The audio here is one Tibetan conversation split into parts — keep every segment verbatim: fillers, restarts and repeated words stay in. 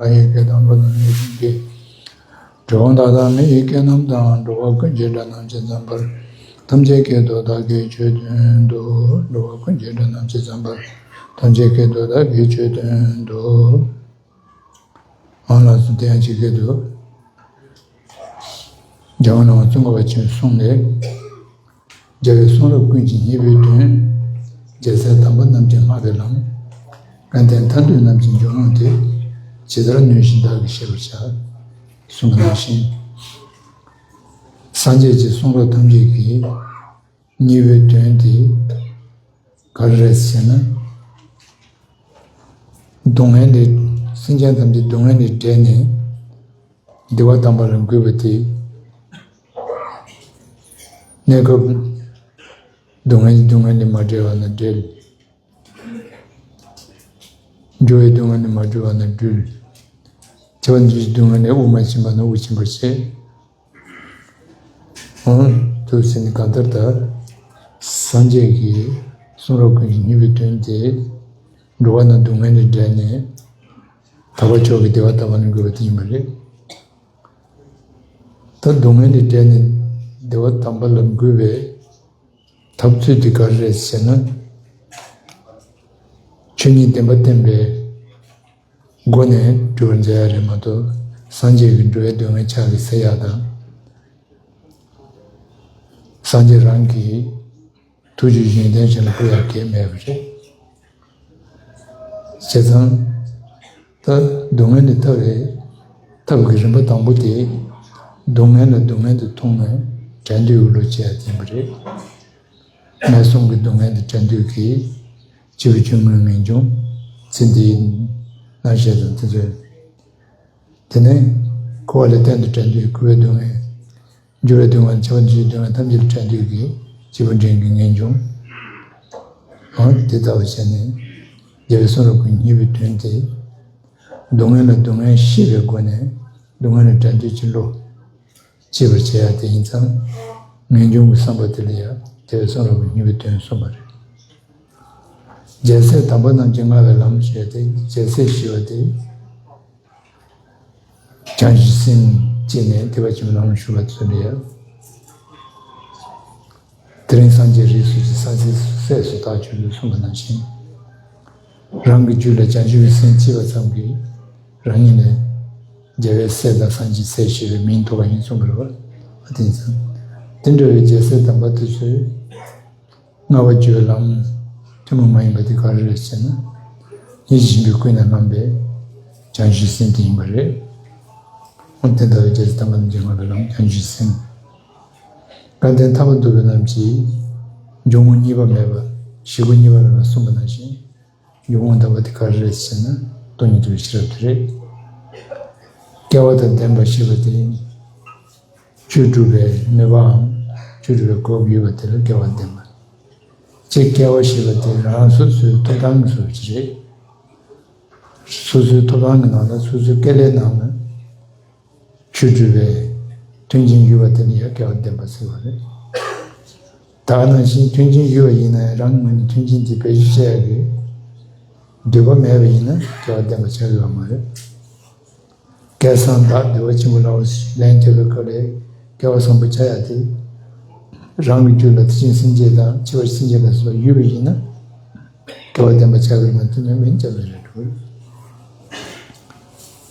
ལྷ་ཡི་སྐད་དང་འགྲོ་བ་དང་མིའི་སྐད། འགྲོ་བ་དག་དང་མི་ཡི་སྐད་རྣམས་དང་། འགྲོ་བ་ཀུན་གྱི་སྒྲ་རྣམས་ཇི་ཙམ་པར། ཐམས་ཅད་སྐད་དུ་བདག་གིས་ཆོས་བསྟན་ཏོ། འགྲོ་བ་ཀུན་གྱི་སྒྲ་རྣམས་ཇི་ཙམ་པར། ཐམས་ཅད་སྐད་དུ་བདག་གིས་ཆོས་བསྟན་ཏོ། འོང་ལགས་སོ། དེ་ཡང་ཇི་སྐད་དུ། རྒྱལ་བ་ནང་བ་ཙོང་ཁ་པ་ཆེན་གསུངས་ནས། རྒྱལ་བའི་གསུང་རབ་ཀུན་གྱི་སྙིང་པོའི་དོན། རྒྱལ་སྲས་དམ་པ་རྣམས་ཀྱིས་བསྔགས་པའི་ལམ། དཀའ་ལྡན་ཐར་འདོད་རྣམས་ཀྱི་འབྱུང་ལམ་དེ། ཇི་ལྟར་ནུས་བཞིན་བདག་གིས་ཤེས་པར་བྱ། གསུངས་པ་ནང་བཞིན། སངས་རྒྱས་ཀྱི་གསུང་རབ་ཐམས་ཅད་ཀྱི་སྙིང་པོའི་དོན་དེ་ག་རེ་རེད་ཟེར་ན། སྡུག་བསྔལ་ལས། སེམས་ཅན་ཐམས་ཅད་སྡུག་བསྔལ་ལས་བསྒྲལ་ནས་བདེ་བ་དམ་པ་ལ་འགོད་པ་དེ། གནས་སྐབས་སྡུག་བསྔལ་གྱིས་སྡུག་བསྔལ་ལས་མ་བསྒྲལ་བ་ན་བསྒྲལ། འགྲོ་བའི་སྡུག་བསྔལ་ལས་མ་བསྒྲལ་བ་ན་འགྲོལ། འཆི་བ་འདུ་བྱེད་སྡུག་བསྔལ་ལས་དབུགས་མ་ཕྱིན་པ་ན་དབུགས་ཕྱིན་པར་བྱེད། འོང་དུ་ཟིན་གང་ལྟར་ད། སངས་རྒྱས་ཀྱི་གསུང་རབ་ཀུན་གྱི་སྙིང་པོའི་དོན་དེ། འགྲོ་བ་ན་སྡུག་བསྔལ་ལས་བསྒྲལ་ནས། དག་པ་མཆོག་གི་བདེ་བ་དམ་པ་ལ་འགོད་པ་དེ་ཡིན་པ་རེད། ད་སྡུག་བསྔལ་ལས་བསྒྲལ་ནས་བདེ་བ་དམ་པ་ལ་འགོད་པའི་ཐབས་ཚུལ་དེ་ག་རེ་རེད་ཟེར་ན། ཆོས་ཉིད་བདེན་པ་བསྟན་པའི་སྒོ་ནས་སྒྲུབ་པར་མཛད་ཡ་རེད་མ་གཏོགས། སངས་རྒྱས་ཀྱི་འགྲོ་བའི་སྡུག་བསྔལ་ཕྱག་གིས་སེལ་ཡ་དང་། སངས་རྒྱས་རང་གི་ཐུགས་རྒྱུད་གཞན་དོན་ཞིག་ལ་བསྐུལ་ཡ་གང་ཡང་མེད་པ་རེད། བྱས་ཙང་། ད་སྡུག་བསྔལ་ནི་ཐར་བའི་ཐབས་ཀྱི་རིམ་པ་དང་པོ་དེ། སྡུག་བསྔལ་ལ་སྡུག་བསྔལ་དུ་མཐོང་ནས་བྲལ་འདོད་ཀྱི་བློ་སྐྱེ་ཡ་དེ་ཡིན་པ་རེད། ངན་སོང་གི་སྡུག་བསྔལ་དུ་བྲལ་འདོད་ཀྱི་སྐྱེས་བུ་ཆུང་ངུའི་ངེས་འབྱུང་ཚེ་འདིའི་རྣམ་ཤེས་དང་དེ་ཚོའི། དེ་ནས་འཁོར་བ་ལས་གཏན་དུ་བྲལ་འདོད་ཀྱི་སྒྲིབ་པའི་སྡུག་བསྔལ། འགྱུར་བའི་སྡུག་བསྔལ། འཆི་བ་འདུ་བྱེད་སྡུག་བསྔལ་ཐམས་ཅད་ལས་བྲལ་འདོད་ཀྱི་སྐྱེས་བུ་འབྲིང་གི་ངེས་འབྱུང་། འོ་དེ་ལྟ་བུ་བྱས་ནས་རྒྱལ་བའི་གསུང་རབ་ཀྱི་སྙིང་པོའི་དོན་དེ། སྡུག་བསྔལ་ལ་སྡུག་བསྔལ་ཤེས་པའི་སྒོ་ནས་སྡུག་བསྔལ་ལས་བྲལ་འདོད་ཀྱི་བློ་སྐྱེ་བར་བྱེད་ཡ་དེ་ཡིན་ཙང་། ངེས་འབྱུང་གི་བསམ་པ་དེ་ལ་ཡང་རྒྱལ་བའི་གསུང་རབ་ཀྱི་སྙིང་པོའི་དོན་གསུངས་པ་རེད། རྒྱལ་སྲས་དམ་པ་རྣམས་ཀྱིས་བསྔགས་པའི་ལམ་ཞེས་ཏེ། རྒྱལ་སྲས་ཞེས་པ་དེ། བྱང་ཆུབ་སེམས་བསྐྱེད་ནས་ཐེག་པ་ཆེན་པོའི་ལམ་ལ་ཞུགས་པ་ཚུལ་འདྲ། དེ་རིང་སངས་རྒྱས་རིགས་སུ་ཆེ། སངས་རྒྱས་སྲས་སུ་དག་ཅེས་གསུངས་པ་ནང་བཞིན། རང་གི་རྒྱུད་ལ་བྱང་ཆུབ་ཀྱི་སེམས་སྐྱེས་པ་ཙམ་གྱིས་རང་ཉིད་ལ་རྒྱལ་བའི་སྲས་དང་སངས་རྒྱས་སྲས་ཞེས་པའི་མིང་ཐོབ་པ་ཡིན་གསུངས་པ་རེད་བ། དེ་ཡིན་ཙང་། དེ་འདྲ་བའི་རྒྱལ་སྲས་དམ་པ་དེ་ཚོས། བསྔགས་པར་བརྗོད་པའི་ལམ་ཐུན་མོང་མ་ཡིན་པ་དེ་ག་རེ་རེད་ཟེར་ན། ཡིད་བཞིན་གྱི་ཀུན་ནས་བསླངས་པའི་བྱང་ཆུབ་སེམས་དེ་ཡིན་པ་རེད། འོ་དེ་ལྟ་བུའི་རྒྱལ་སྲས་དམ་པ་རྣམས་ཀྱིས་བསྔགས་པའི་ལམ་བྱང་ཆུབ་སེམས། དཔལ་ལྡན་ཐར་པ་ཐོབ་པའི་ལམ་གྱི་འབྱུང་ཁུངས་གཉིས་པ་མེད་པ། གཞི་ཁུངས་གཉིས་པ་མེད་པ་གསུངས་པ་ནང་བཞིན། འབྱུང་ཁུངས་དམ་པ་དེ་ག་རེ་རེད་ཟེར་ན། སྟོང་ཉིད་རྟོགས་པའི་ཤེས་རབ་དེ་རེད། སྐལ་བ་དང་ལྡན་པ་ཞེས་པ་དེ། ཆོས་སྒྲུབ་པའི་ནུས་པའམ་ཆོས་སྒྲུབ་པའི་གོ་སྐབས་ཡོད་པ་དེ་ལ་སྐལ་བ་ལྡན་པ། སྤྱིར་སྐལ་བ་ཞེས་པ་དེ་རང་སོ་སོའི་ཐོབ་ཐང་གི་བཟོ་ཅིག་རེད། སོ་སོའི་ཐོབ་ཐང་གི་ནང་ལ་སོ་སོའི་སྐལ་ལྡན་ནང་ལ་ཆོས་སྒྲུབ་པའི་མཐུན་རྐྱེན་ཡོད་པ་དེ་ལ་ཡང་སྐལ་བ་ལྡན་པ་ཟེར་བ་རེད། ད་ག་ནང་བཞིན་མཐུན་རྐྱེན་ཡོད་པ་ཡིན་ན་ཡང་རང་ངོས་ནས་མཐུན་རྐྱེན་དེ་བེད་སྤྱོད་བྱ་ཡག་གི་འདོད་པ་མེད་པ་ཡིན་ན་སྐལ་བ་ལྡན་པ་ཆགས་ཡོད་པ་མ་རེད། སྐལ་བཟང་དག་བདེ་བ་ཆེན་པོ་ལ་འོ་ཞེས་ལན་རྒྱག་པའི་སྐབས་ལ་སྐལ་བ་བཟང་པོ་ཆགས་ཡག་དེ། རང་གི་རྒྱུད་ལ་དེ་བཞིན་སེམས་བསྐྱེད་དང་འཆི་བ་སེམས་བསྐྱེད་ལ་སོགས་ཡོད་པ་ཡིན་ན། སྐལ་བ་ལྡན་པ་ཆགས་ཀྱི་རེད་མ་གཏོགས་མེད་མིན་སྐྱབས་ལ་རེ་འགྲོ།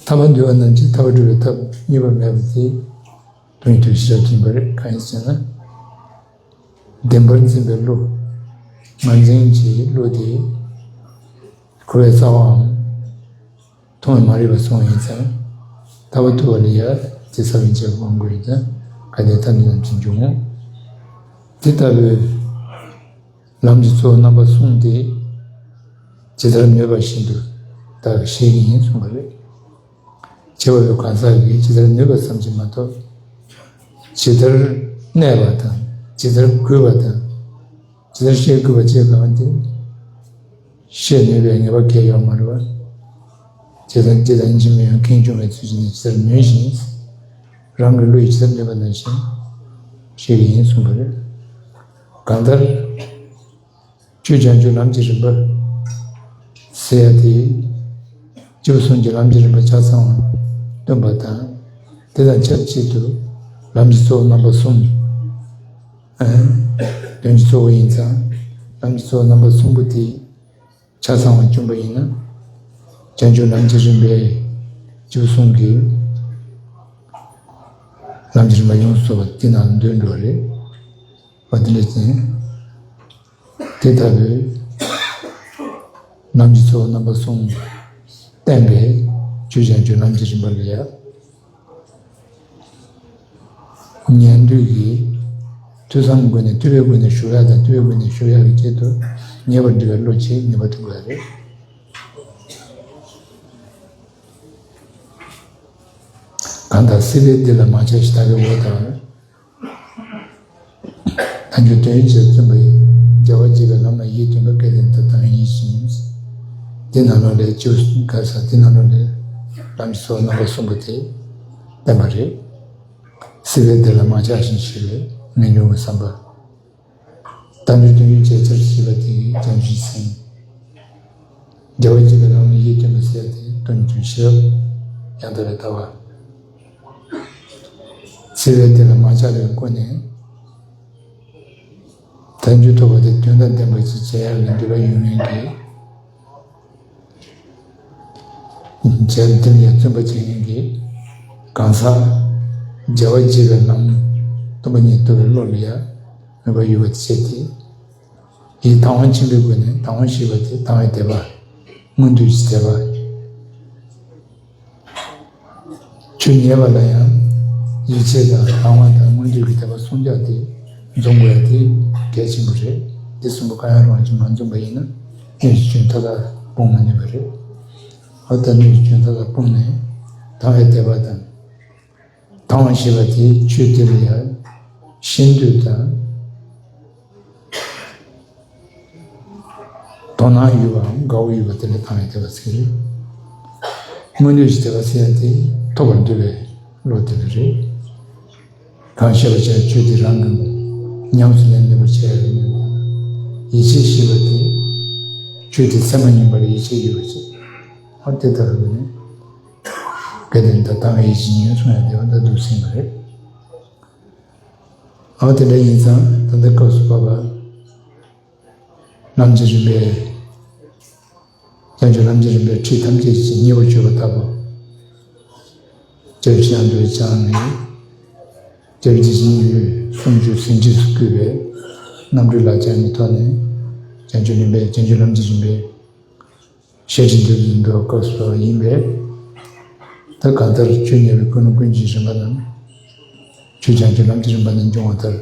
ཐར་པ་འདོད་པ་རྣམས་ཀྱིས་ཐར་པ་སྒྲུབ་པའི་ཐབས་གཉིས་པ་མེད་པ་དེ། སྟོང་ཉིད་རྟོགས་པའི་ཤེས་རབ་ཡིན་པ་རེད། གང་ཡིན་ཟེར་ན། བདེན་པར་འཛིན་པའི་བློ། ངར་འཛིན་གྱི་བློ་དེ། འཁོར་བའི་རྩ་བའམ། མཐོང་བས་མ་རིག་པ་སོང་བ་ཡིན་ཙང་། ཐར་པ་ཐོབ་པ་ལ་ཡང་དེ་ས་བོན་ཆེན་པོ་དབང་དགོས་ཡིན་ཙང་། གལ་ཏེ་ཐར་འདོད་རྣམས་ཀྱི་འབྱུང་ངོ་། དེ་ལྟ་བུའི་ལམ་གྱི་གཙོ་བོ་རྣམ་པ་གསུམ་དེ། ཇི་ལྟར་མོས་པ་བཞིན་དུ་བདག་གིས་ཤེས་ཀྱི་ཡིན་གསུངས་པ་རེད། བྱེད་པ་པོའི་གང་ཟག་གིས་ཇི་ལྟར་ནུས་པ་ཙམ་གྱིས་མ་གཏོགས། ཇི་ལྟར་གནས་པ་དང་། ཇི་ལྟར་དགོས་པ་དང་། ཇི་ལྟར་ཤེས་དགོས་པ་བཅས་གང་དེ། ཤེས་ནུས་པའི་ངེས་པ་གང་ཡང་ཡོད་མ་རེད་པ། ཇི་ལྟར་ཇི་ལྟར་ཡིན་གཅིག་མིན་ཡང་ཁེངས་སྐྱུང་བའི་ཚུལ་གྱིས་ནི་ཇི་ལྟར་མོས་བཞིན། རང་གི་བློ་ཡིས་ཇི་ལྟར་མོས་པ་ནང་བཞིན། ཤེས་ཀྱི་ཡིན་གསུངས་པ་རེད། གང་ལྟར། ཆོས་བྱང་ཆུབ་ལམ་གྱི་རིམ་པ་ཟེར་ཡ་དེ། སྤྱོད་གསུམ་གྱི་ལམ་གྱི་རིམ་པ་ཆ་ཚང་བ་སྟོན་པ་དང་། དེ་དང་ཆབས་ཅིག་ཏུ་ལམ་གྱི་གཙོ་བོ་རྣམ་པ་གསུམ། ཨ། དོན་གྱི་གཙོ་བོ་ཡིན་ཙང་། ལམ་གྱི་གཙོ་བོ་རྣམ་པ་གསུམ་པོ་དེ་ཆ་ཚང་བ་བསྐྱུངས་པ་ཡིན་ན། བྱང་ཆུབ་ལམ་གྱི་རིམ་པའི་སྤྱོད་གསུམ་གྱི་ལམ་གྱི་རིམ་པ་ཡོངས་སུ་རྫོགས་པ་དེ་ནང་འདུས་འགྲོ་རེད། འོ་དེ་འདྲ་ཅན། དེ་ལྟ་བུའི་ལམ་གྱི་གཙོ་བོ་རྣམ་པ་གསུམ་བསྟན་པའི་ཆོས་བྱང་ཆུབ་ལམ་གྱི་རིམ་པ་ལ་ཡང་། ཉན་ཐོས་ཀྱིས་ཐོས་བསམ་སྒོ་ནས། ཐོས་པའི་སྒོ་ནས་ཞུགས་ཡག་དང་། ཐོས་པའི་སྒོ་ནས་ཞུགས་ཡག་གི་ཆེད་དུ་ཉེ་བར་འདྲིས་པའི་བློ་ཆེས་ངེས་པར་དུ་དགོས་པ་རེད། གང་ལྟར་སྲིད་པའི་སྡེ་ལ་མ་ཆགས་ཤིང་། ལྟ་བའི་འོག་དང་། དལ་འབྱོར་དོན་ཡོད་ཅེས་བརྩོན་པ་ཡིས། རྒྱལ་བ་དགྱེས་པའི་ལམ་ལ་ཡིད་རྟོན་པ། སྐལ་ལྡན་དག་དང་ཡིད་བཞིན་ནོ། དེ་ནང་ལོགས་ལས་ཆོས་ག་ས། དེ་ནང་ལོགས་ལས་ལམ་གྱི་གཙོ་བོ་རྣམ་པ་གསུམ་པོ་དེ་བསྟན་པ་རེད། སྲིད་པའི་སྡེ་ལ་མ་ཆགས་ཤིང་ཞེས་པའི་ངེས་འབྱུང་གི་བསམ་པ། དལ་འབྱོར་དོན་ཡོད་ཅེས་བྱ་ཞེས་པ་དེ་བྱང་ཆུབ་སེམས། རྒྱལ་བ་དགྱེས་པའི་ལམ་ལ་ཡིད་རྟོན་པ་ཟེར་ཏེ། དོན་བསྡུས་ཤེས་རབ་ཡང་དག་པའི་ལྟ་བ། སྲིད་པའི་སྡེ་ལ་མ་ཆགས་པའི་སྒོ་ནས་དལ་འབྱོར་ཐོབ་པ་དེ་དོན་དང་ལྡན་པ་ཅིག་བྱེད་ཡག་གི་འདོད་པ་ཡོད་མཁན་གྱི། བྱས་འདི་ལ་ཡང་བརྩོན་པ་བྱེད་མཁན་གྱི། གང་ཟག་རྒྱལ་བ་དགྱེས་པའི་ལམ། སྟོང་པ་ཉིད་རྟོགས་པའི་བློ་ལ་ཡང་མོས་པ་ཡོད་པ་བྱས་ཏེ། ཡིད་དང་བ་ཆེན་པོའི་སྒོ་ནས། དང་བ་ཞེས་པ་དེ་དང་བའི་དད་པ། མངོན་འདོད་ཀྱི་དད་པ། ཆོས་ཉན་པ་ལ་ཡང་ཡིད་ཆེས་དང་དང་བ་དང་མངོན་འདོད་ཀྱི་དད་པ་གསུམ་ཆར་དེ་འཛོམས་དགོས་ཡ་དེ་གལ་ཆེན་པོ་རེད། འདི་གསུམ་པོ་གང་ཡང་རུང་བ་ཅིག་མ་འཛོམས་པ་ཡིན་ན་སྣོད་ཀྱི་སྐྱོན་མཐའ་དག་སྤོང་མ་ནུས་པ་རེད། འོ་ད་སྣོད་ཀྱི་སྐྱོན་མཐའ་དག་སྤོང་ནས་དང་བའི་དད་པ་དང་། དང་བ་ཞེས་པ་དེ་ཆོས་དེ་ལ་ཡང་ཤེས་འདོད་དང་། དོ་སྣང་ཡོད་པའམ་དགའ་བོ་ཡོད་པ་དེ་ལ་དང་བའི་དད་པ་ཟེར་གྱི་རེད། མངོན་འདོད་ཀྱི་དད་པ་ཟེར་ཡ་དེ་ཐོབ་པར་འདོད་པའི་བློ་དེ་ལ་རེད། གང་བཤད་པར་བྱ་བའི་ཆོས་དེ་རང་གིས་ཉམས་སུ་ལེན་ནུས་པར་བྱེད་ཡ་ལ་མོས་པ། ཡིད་ཆེས་ཞེས་པ་དེ་ཆོས་དེ་ཚད་མ་ཡིན་པ་ལ་ཡིད་ཆེས་ཡོད་པ་ཅིག་འོ་དེ་ལྟ་བུ་ནི་སྐལ་ལྡན་དག་དང་ཡིད་བཞིན་ཉོན་གསུང་ཡ་དེ་བ་ད་འདུག་ཟིན་པ་རེད། འོ་དེ་འདྲ་ཡིན་ཙང་ད་ལྟ་སྐབས་སུ་བབ་པ། ལམ་གྱི་རིམ་པའི། བྱང་ཆུབ་ལམ་གྱི་རིམ་པའི་ཁྲིད་ཐམས་ཅད་ཀྱི་ཉེ་བར་གྱུར་པ་ལྟ་བུ། སྐྱབས་ཤིང་འདུལ་བྱང་ནས། སྐྱབས་རྗེ་བཞི་ཡི་སུམ་ཅུ་ཟིན་བྲིས་སུ་བཀོད་པའི་རྣམ་འཕྲུལ་ལག་བཅངས་ཀྱི་ཐོག་ནས། བྱང་ཆུབ་རིམ་པའི། བྱང་ཆུབ་ལམ་གྱི་རིམ་པའི་བཤད་ཁྲིད་འདི་འགྲོ་སྐབས་སུ་ཡིན་པས། ད་གང་ལྟར་ཆོས་ཉན་པའི་ཀུན་སློང་ཀུན་གྱི་རིམ་པ་རྣམས། ཆོས་བྱང་ཆུབ་ལམ་གྱི་རིམ་པ་ནས་འབྱུང་བ་ལྟར།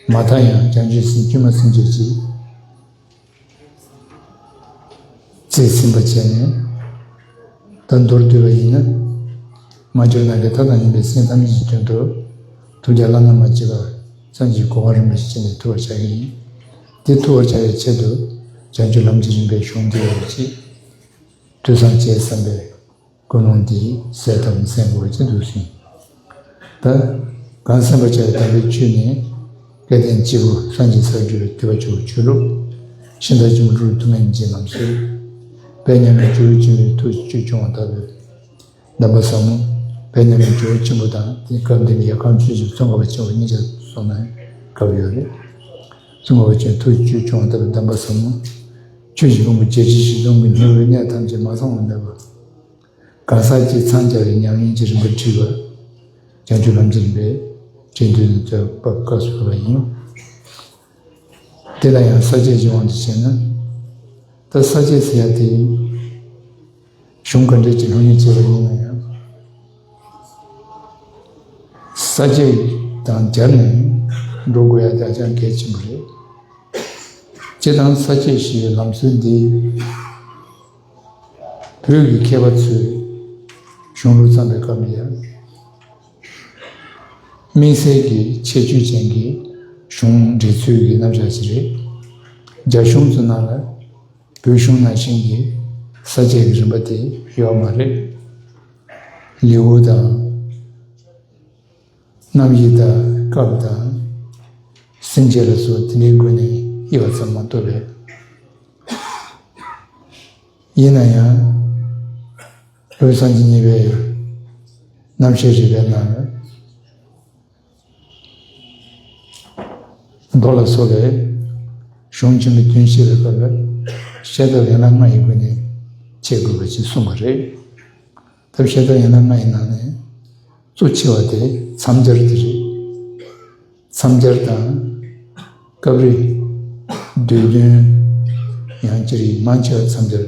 མ་མཐའ་ཡང་བྱང་ཆུབ་སེམས་དཀྱུས་མ་སེམས་བསྐྱེད་ཀྱིས་རྩིས་ཟིན་པ་བྱས་ནས། ད་མདོར་བསྡུས་པ་ཡིན་ན། མ་གྱུར་ནམ་མཁའི་མཐའ་དང་མཉམ་པའི་སེམས་ཐམས་ཅད་ཀྱི་དོན་དུ། ཐུགས་ཀྱི་བླ་ན་མ་མཆིས་པ་སངས་རྒྱས་གོ་འཕང་རིན་པོ་ཆེ་ཅན་དེ་ཐོབ་པར་བྱ་གི་ཡིན། དེ་ཐོབ་པར་བྱ་བའི་ཆེད་དུ། བྱང་ཆུབ་ལམ་གྱི་རིམ་པའི་གཞུང་འདི་ཡོད་ཅེས། ཐོས་བསམ་བྱས་བསམ་པའི་ཀུན་སློང་འདི་གསལ་ཐབས་ནི་གསན་དགོས་ཀྱི་འདུག་ཟིན། ད་གང་གསན་པར་བྱ་བའི་དམ་པའི་ཆོས་ནི། སྐལ་ལྡན་སྐྱེས་བུ་སངས་རྒྱས་སར་གྱུར་པའི་ཐེག་པ་ཆེན་པོའི་ཆོས་ལུགས། ཤིང་རྟ་ཆེན་པོ་འབྲུག་ལུགས་ཐུན་མོང་གི་རྗེ་རྣམས་སོ། དཔལ་མཉམ་མེད་ཇོ་བོ་ཆེན་པོའི་ཐུགས་སུ་ཆོས་སྐྱོང་བ་ལྟ་བུའི་གདམས་པ་ཟབ་མོ། དཔལ་མཉམ་མེད་ཇོ་བོ་ཆེན་པོ་དང་། དེ་སྐབས་འདི་ནི་ཡར་ཁམས་ཆོས་ཀྱི་ཙོང་ཁ་པ་ཆེན་པོ་གཉིས་ཆ་སོང་ན་སྐབས་ཡོད་རེད། ཙོང་ཁ་པ་ཆེན་པོའི་ཐུགས་སུ་ཆོས་སྐྱོང་བ་ལྟ་བུའི་གདམས་པ་ཟབ་མོ། ཆོས་ཀྱི་ཕུང་པོ་བརྒྱད་ཁྲི་བཞི་སྟོང་གི་སྙིང་པོའི་གནད་ཐམས་ཅད་མ་ཚང་བར་མེད་པ། གང་ཟག་གཅིག་འཚང་རྒྱ་བའི་ཉམས་ལེན་གྱི་རིམ་པར་ཁྲིད་པ། བྱང་ཆུབ་ལམ་གྱི་རིམ་པའི་ཁྲིད་འདི་ནི་རྩོད་པ་སྐབས་སུ་བབ་པ་ཡིན། དེ་ལ་ཡང་ས་བཅད་ཀྱི་དབང་དུ་བྱས་ན། ད་ས་བཅད་ཟེར་ཡ་དེ་གཞུང་ག་འདྲ་ཅིག་སློབ་གཉེར་བྱས་པ་ཡིན་ན་ཡང་། ས་བཅད་དང་སྦྱར་ནས་འགྲོ་དགོས་ཡ་དེ་ཧ་ཅང་གལ་ཆེན་པོ་རེད། སྤྱིར་བཏང་ས་བཅད་ཞེས་པའི་ལམ་སྲོལ་འདི། བོད་ཀྱི་མཁས་པ་ཚོས་གཞུང་ལུགས་བརྩམས་པའི་སྐབས་ལ་ཡང་། དམིགས་བསལ་གྱི་ཁྱད་ཆོས་ཅན་གྱི་གཞུང་འགྲེལ་ཚུལ་གྱི་རྣམ་གཞག་ཅིག་རེད། རྒྱ་གཞུང་ཚོའི་ནང་ལ་བོད་གཞུང་ནང་བཞིན་གྱི་ས་བཅད་ཀྱི་རིམ་པ་དེ་ཡོད་མ་རེད། ལེའུ་དང་། རྣམ་དབྱེ་དང་། སྐབས་དང་། སེམས་བསྐྱེད་ལ་སོགས་དེ་འདྲའི་སྒོ་ནས་དབྱེ་བ་ཙམ་མ་གཏོགས་པས། ཡིན་ན་ཡང་ ལྷོའི་སངས་རྒྱས་གཉིས་པའི་རྣམ་བཤད་རིག་པའི་ནང་ལ། མདོ་ལ་སོགས་པའི་གཞུང་ཆེན་པོའི་དོན་བཤད་པའི་སྐབས་ལ། བཤད་ཐབས་ཡན་ལག་ལྔ་ཡི་སྒོ་ནས་འཆད་དགོས་པ་ཞིག་གསུངས་པ་རེད། ད་བཤད་ཐབས་ཡན་ལག་ལྔ་ཡི་ནང་ནས་གཙོ་ཆེ་བ་དེ་མཚམས་སྦྱར་དེ་རེད། མཚམས་སྦྱར་དང་། སྐབས་རེ་བསྡུས་དོན། ཡང་སྤྱིར་མང་ཆེ་བ་མཚམས་སྦྱར།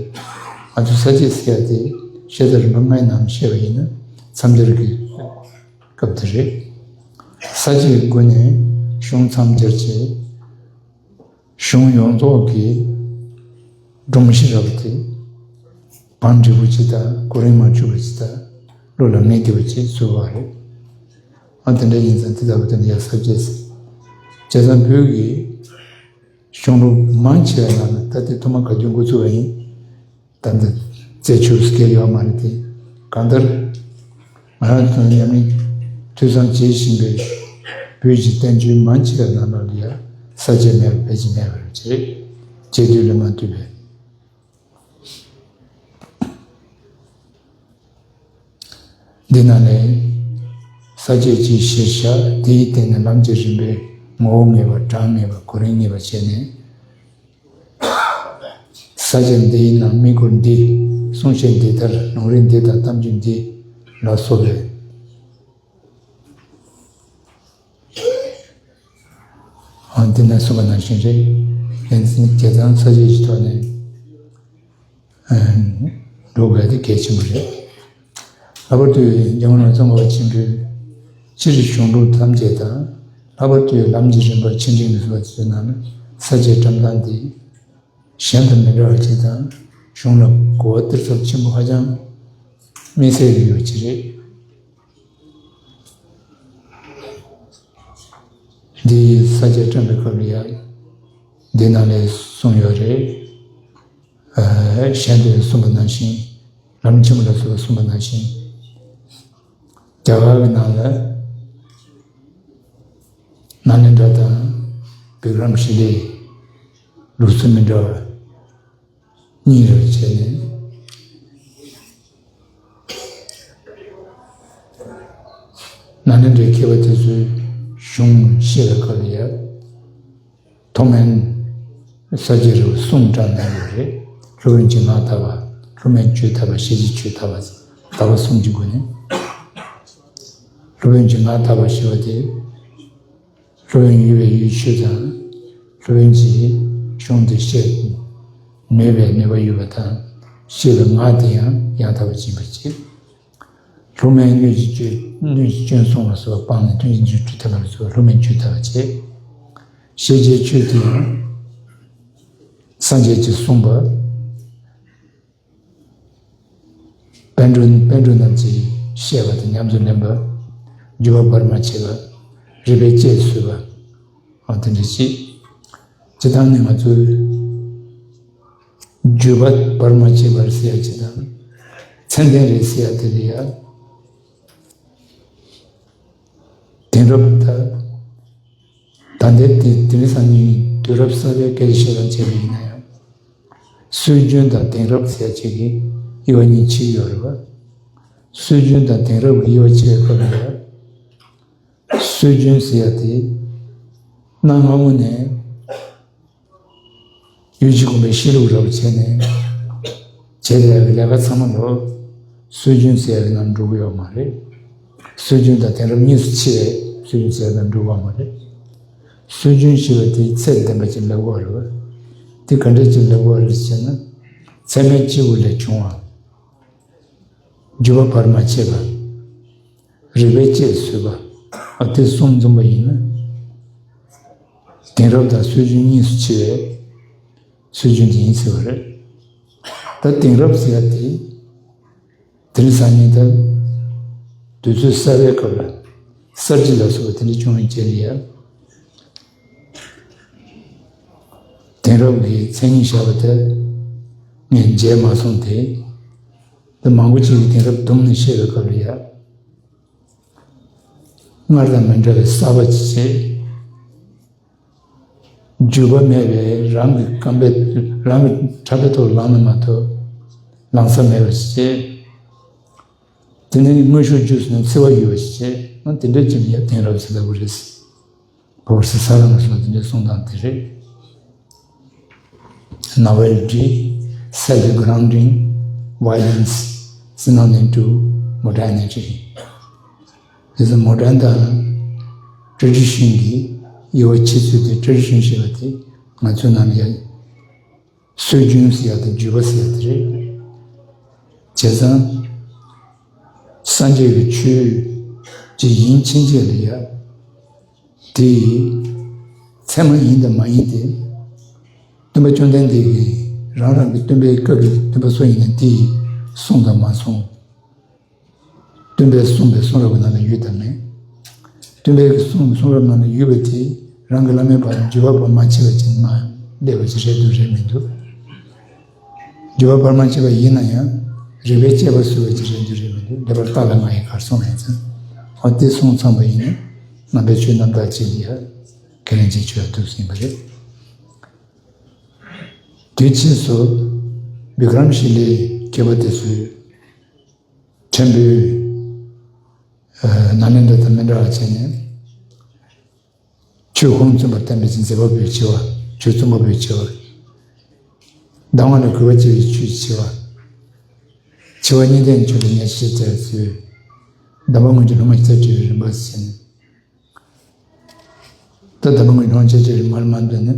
ང་ཚོ་ས་བཅད་ཟེར་ཡ་དེ་བཤད་ཐབས་རིམ་པ་ལྔའི་ནང་བཤད་པ་ཡིན་ན། མཚམས་སྦྱར་གྱི་སྐབས་དེ་རེད། ས་བཅད་ཀྱི་སྒོ་ནས་གཞུང་མཚམས་སྦྱར་བྱས། གཞུང་ཡོངས་རྫོགས་ཀྱི་སྒྲོམ་གཞི་ར་བ་དེ། བང་མགྲིན་པོ་ཆེ་དང་གོ་རིམ་མ་འཆུག་པ་ཅིག་དང་། བློ་ལ་ངེས་བདེ་བ་ཅིག་བཟོ་བ་རེད། ཨ། དེ་འདྲ་ཡིན་ཙང་དེ་ལྟ་བུ་དེ་འདྲ་ཡ་ས་བཅད་ཟེར། བྱས་ཙང་བོད་ཀྱི་གཞུང་ལུགས་མང་ཆེ་བའི་ནང་ན། ད་དེ་ཐོག་མ་ག་དུས་འགོ་བཙུགས་པ་ཡིན། ད་འདི་རྩད་ཆོད་སྐད་ཡོད་མ་རེད་དེ། གང་ལྟར་ང་རང་ཚོ་ཉམས་ལེན་ཐོས་བསམ་བྱེད་བཞིན་པའི་བོད་ཀྱི་བསྟན་བཅོས་མང་ཆེ་བའི་ནང་ལོགས་ལ་ཡ་ས་བཅད་མེད་པ་ཕལ་ཆེར་མེད་པ་རེད། རྗེས་ཟློས་ལ་མ་ལྟོས་པའི། འདི་ནང་ནས་ས་བཅད་ཀྱི་གཞིར་བཞག་དེའི་སྟེང་ནས་ལམ་གྱི་རིམ་པའི་ངོ་བོ་ངེས་པ། གྲངས་ངེས་པ། གོ་རིམ་ངེས་པ་བྱས་ནས། ས་བཅད་འདིའི་ནང་དམིགས་སྐོར་འདི། གསུང་བཤད་འདི་ལྟར་ལུང་རིགས་འདི་དང་གཏམ་རྒྱུད་འདི་ལ་སོགས་པའི། ཨ། འདི་ནས་གསུངས་པ་ནང་བཞིན་རེད། ཡིན་ཙང་བྱས་ཙང་ས་བཅད་ཀྱི་ཐོག་ནས། ཨ། འགྲོ་དགོས་དེ་གལ་ཆེན་པོ་རེད། ལྷག་པར་དུ་རྒྱལ་བ་རིན་པོ་ཆེ་ཀརྨ་པ་ཆེན་པོས་སྤྱིར་གཞུང་ལུགས་ཐམས་ཅད་དང་། ལྷག་པར་དུ་ལམ་གྱི་རིམ་པ་ཆེ་འབྲིང་ལ་སོགས་པ་ཚོའི་ནང་ན་ས་བཅད་བཀྲམ་སྟངས་འདི་གཞན་དང་མི་འདྲ་བ་ཅིག་དང་། གཞུང་ལ་གོ་བ་གཏིང་ཟབ་ཆེན་པོ་ཧ་ཅང་དམིགས་བསལ་ཡོད་པ་ཅིག་རེད། འདིའི་ས་བཅད་བཀྲམ་པའི་སྐབས་ལ་ཡང་འདི་ནང་ལ་གསུངས་ཡོད་རེད། ཨ། གཞན་དུ་གསུངས་པ་ནང་བཞིན། ལམ་ཆེན་མོ་ལ་སོགས་པ་གསུངས་པ་ནང་བཞིན། རྒྱ་གར་གྱི་ནང་ལ་ནཱ་ལེནྡྲ་དང་བི་ཀྲམ་ཤི་ལའི་ལུགས་སྲོལ་མི་འདྲ་བ་གཉིས་རེ་བྱས་ནས། ནཱ་ལེནྡྲའི་མཁས་པ་དེ་ཚོས་གཞུང་བཤད་པའི་སྐབས་ལ་ཡང་། མཐོ་དམན་ས་བཅད་རེ་བ་གསུམ་བཀྲམ་གནང་ཡོད་རེད། སློབ་དཔོན་གྱི་ངག་བརྟག་པ། སློབ་མའི་སྤྱོད་བརྟག་པ། ཤེས་བྱའི་སྤྱོད་བརྟག་པ། བརྟག་པ་གསུམ་གྱི་སྒོ་ནས། སློབ་དཔོན་གྱི་ངག་བརྟག་པ་ཞེས་པ་དེ། སློབ་དཔོན་ཡོད་པའི་ཡོད་ཚད་དང་། སློབ་དཔོན་གྱིས་གཞུང་དེ་བཤད་ནུས་པའི་ནུས་པ་ཡོད་པ་དང་། བཤད་པའི་ངག་དེ་ཡང་ཡང་དག་པ་ཅིག་ཡིན་པ་བྱས། སློབ་མའི་སྣོད་ཀྱི་སྤྱོད། སྣོད་ཀྱི་སྐྱོན་སྲུང་བ་སོགས་པ་སྤངས་ནས། དོན་གྱི་མཇུག་སྒྲིལ་ཐབས་ལ་སོགས་པ་སློབ་མའི་སྤྱོད་ལྟ་བ་བྱེད། ཤེས་བྱའི་ཆོས་དེ་ཡང་སངས་རྒྱས་ཀྱིས་གསུངས་པ། པཎ་གྲུབ། པཎ་གྲུབ་རྣམས་ཀྱིས་བཤད་པ་དང་ཉམས་སུ་ལེན་པ། བརྗོད་པ་བར་མ་ཆད་པ། རིགས་པས་དཔྱད་བཟོད་པ། འོ་དེ་འདྲ་ཞིག་སྤྱིར་བཏང་ནས་ང་ཚོས་བརྗོད་པ་བར་མ་ཆད་པར་ཟེར་ཡ་ཅིག་དང་། མཚན་ལྡན་རེད་ཟེར་ཡ་དེ་ལ་ཡ། དེང་རབས་ད། ད་ལྟའི་དེ། དེང་རབས་སང་ཉིན་དུས་རབས་གསར་པའི་སྐད་ཆ་བཤད་པ་བྱས་པ་ཡིན་ན་ཡང་། སྲོལ་རྒྱུན་དང་དེང་རབས་ཟེར་ཡ་ཅིག་གི་དབྱེ་བ་གཉིས་ཕྱེ་ཡོད་རེད་པ། སྲོལ་རྒྱུན་དང་དེང་རབས་ཀྱི་དབྱེ་བ་ཕྱེ་བའི་སྐབས་ལ་ཡ། སྲོལ་རྒྱུན་ཟེར་ཡ་དེ་གནའ་སྔ་མོ་ནས་ཡུལ་གྱི་གོམས་པའི་གཤིས་ལུགས་རབ་བྱས་ནས་བྱས་པའི་ལས་ཀ་ཚང་མ་ལོ་སྲོལ་རྒྱུན་ཟེར་ཡ་གི་ནང་འགྲོ་གི་ཡོད་མ་རེད། སྲོལ་རྒྱུན་དང་དེང་རབས་གཉིས་སུ་ཕྱེ་བའི་སྲོལ་རྒྱུན་ཟེར་ཡ་ནང་འགྲོ་གི་ཡོད་མ་རེད། སྲོལ་རྒྱུན་ཞེས་པ་དེ་ཚད་ལྡན་པ་ཅིག་ལབ་དགོས་རེད་པ། དེ་ག་འདྲ་ཅིག་ལབ་དགོས་རེད་ཟེར་ན། ཚད་མའི་སྐྱེས་བུ་ལས་བྱུང་བ། བརྗོད་པ་བར་མ་ཆད་པ། རིགས་པས་དཔྱད་བཟོད་པ། ཨ། དེ་གསུམ་འཛོམས་པ་ཡིན་ན། དེང་རབས་དང་སྲོལ་རྒྱུན་གཉིས་སུ་ཕྱེ་བའི་སྲོལ་རྒྱུན་དེ་ཡིན་ཟེར་བ་རེད། ད་དེང་རབས་ཟེར་ཡ་དེ། དེ་རིང་སང་ཉིན་ད་དུས་ཚོད་གསར་བའི་སྐབས་ལ་གསར་བརྗེ་ལ་སོགས་པ་དེ་འདྲ་བྱུང་བའི་རྗེས་ལ་ཡ། དེང་རབས་ཀྱི་མཚན་ཉིད་བཞག་པ་དེ་ངས་མཇལ་མ་སོང་སྟེ། འདི་མང་པོ་ཅིག་གིས་དེང་རབས་བསྡོམས་ནས་བཤད་པའི་སྐབས་ལ་ཡ། སྔར་དང་མི་འདྲ་བའི་གསར་པ་ཅིག་བྱས། འཇུག་པ་མེད་པའི་རང་གི་རྐང་པའི། རང་གི་ཕྲག་པའི་ཐོག་ལངས་ན་མ་གཏོགས་ལངས་ས་མེད་པ་ཞིག་བྱས། དེ་ནས་དངོས་ཤུགས་བརྒྱུད་ནས་འཚེ་བ་ཡོད་པ་ཞིག་བྱས་ན། དེ་འདྲའི་ཅིག་ཡ་དེང་རབས་ཟེར་ལབ་དགོས་རེད། གོ་བར་སི་ས་ར་མ་སོགས་དེ་འདྲའི་གསུང་སྟངས་དེ་རེད། Novelty, self-grounding, violence, synonymous to modernity. This is modern དང་ཊྲེ་ཌི་ཤན་གྱི་དབྱེ་བ་ཕྱེ་ཚུལ་དེ། ཊྲེ་ཌི་ཤན་ཞེས་པ་དེ་ང་ཚོའི་ནང་ལ་ཡ་སྲོལ་རྒྱུན་ཟེར་ཡ་དང་བརྒྱུད་པ་ཟེར་ཡ་དེ་རེད། བྱས་ཙང་སངས་རྒྱས་ཀྱི་ཆོས་ཀྱི་ཡིན་ཕྱིན་ཆད་ལ་ཡ་དེ་ཚད་མ་ཡིན་དང་མ་ཡིན་དེ། སྟོན་པ་བཅོམ་ལྡན་འདས་ཀྱིས་རང་རང་གི་སྟོན་པའི་སྐབས་ཀྱི་སྟོན་པ་སུ་ཡིན་ན་དེ་གསུངས་དང་མ་གསུངས། སྟོན་པས་གསུངས་པའི་གསུང་རབ་ཀྱི་ནང་ན་ཡོད་དམ་མེད། སྟོན་པས་གསུངས་པའི་གསུང་རབ་ནང་ན་ཡོད་པ་དེ་རང་གི་བླ་མའི་བར་རྒྱུད་པ་བར་མ་ཆད་པ་ཅིག་མ་སླེབས་པ་ཅིག་རེད་འདུག་རེད་མི་འདུག་རྒྱུད་པ་བར་མ་ཆད་པ་ཡིན་ན་ཡང་རིགས་པས་དཔྱད་པ་བཟོས་པ་ཅིག་རེད་འདུག་རེད་མི་འདུག་རྒྱུད་པར་ལྟ་ལ་ང་ཡི་གར་སོང་ཡིན་ཙང་། འོ་དེ་སོང་ཚང་པ་ཡིན་ན་ནང་པའི་ཆོས་རྣམ་དག་ཅིག་ལ་ཡ་ཁས་ལེན་བྱེད་ཆོག་ཡ་འདུག་ཟིན་པ་རེད། དུས་ཕྱིས་སུ་བི་ཀྲམ་ཤི་ལའི་མཁས་པ་དེ་ཚོས་ཕྲན་བུ་ཨ་ནཱ་ལེནྡྲ་དང་མི་འདྲ་བ་བྱས་ནས། ཆོས་ཁུངས་བཙུན་པར་བསྟན་པའི་མཛད་པ་པོའི་ཆེ་བ། ཆོས་རྩོམ་པ་པོའི་ཆེ་བ། གདམས་ངག་ལ་གུས་པ་བྱེད་པའི་ཆོས་ཀྱི་ཆེ་བ། འཆི་བ་གཉིས་ལྡན་ཆོས་ལ་ཉེར་ཞི་བྱ་བའི་ཚུལ། གདམས་པ་དངོས་ཀྱི་སློབ་མ་ཆེར་བགྲེས་པའི་རིམ་པ་ཟེར་ནས། ད་གདམས་པ་དངོས་སློབ་མ་ཆེར་བགྲེས་པའི་རིམ་པ་ལ་མ་འདོད་ན།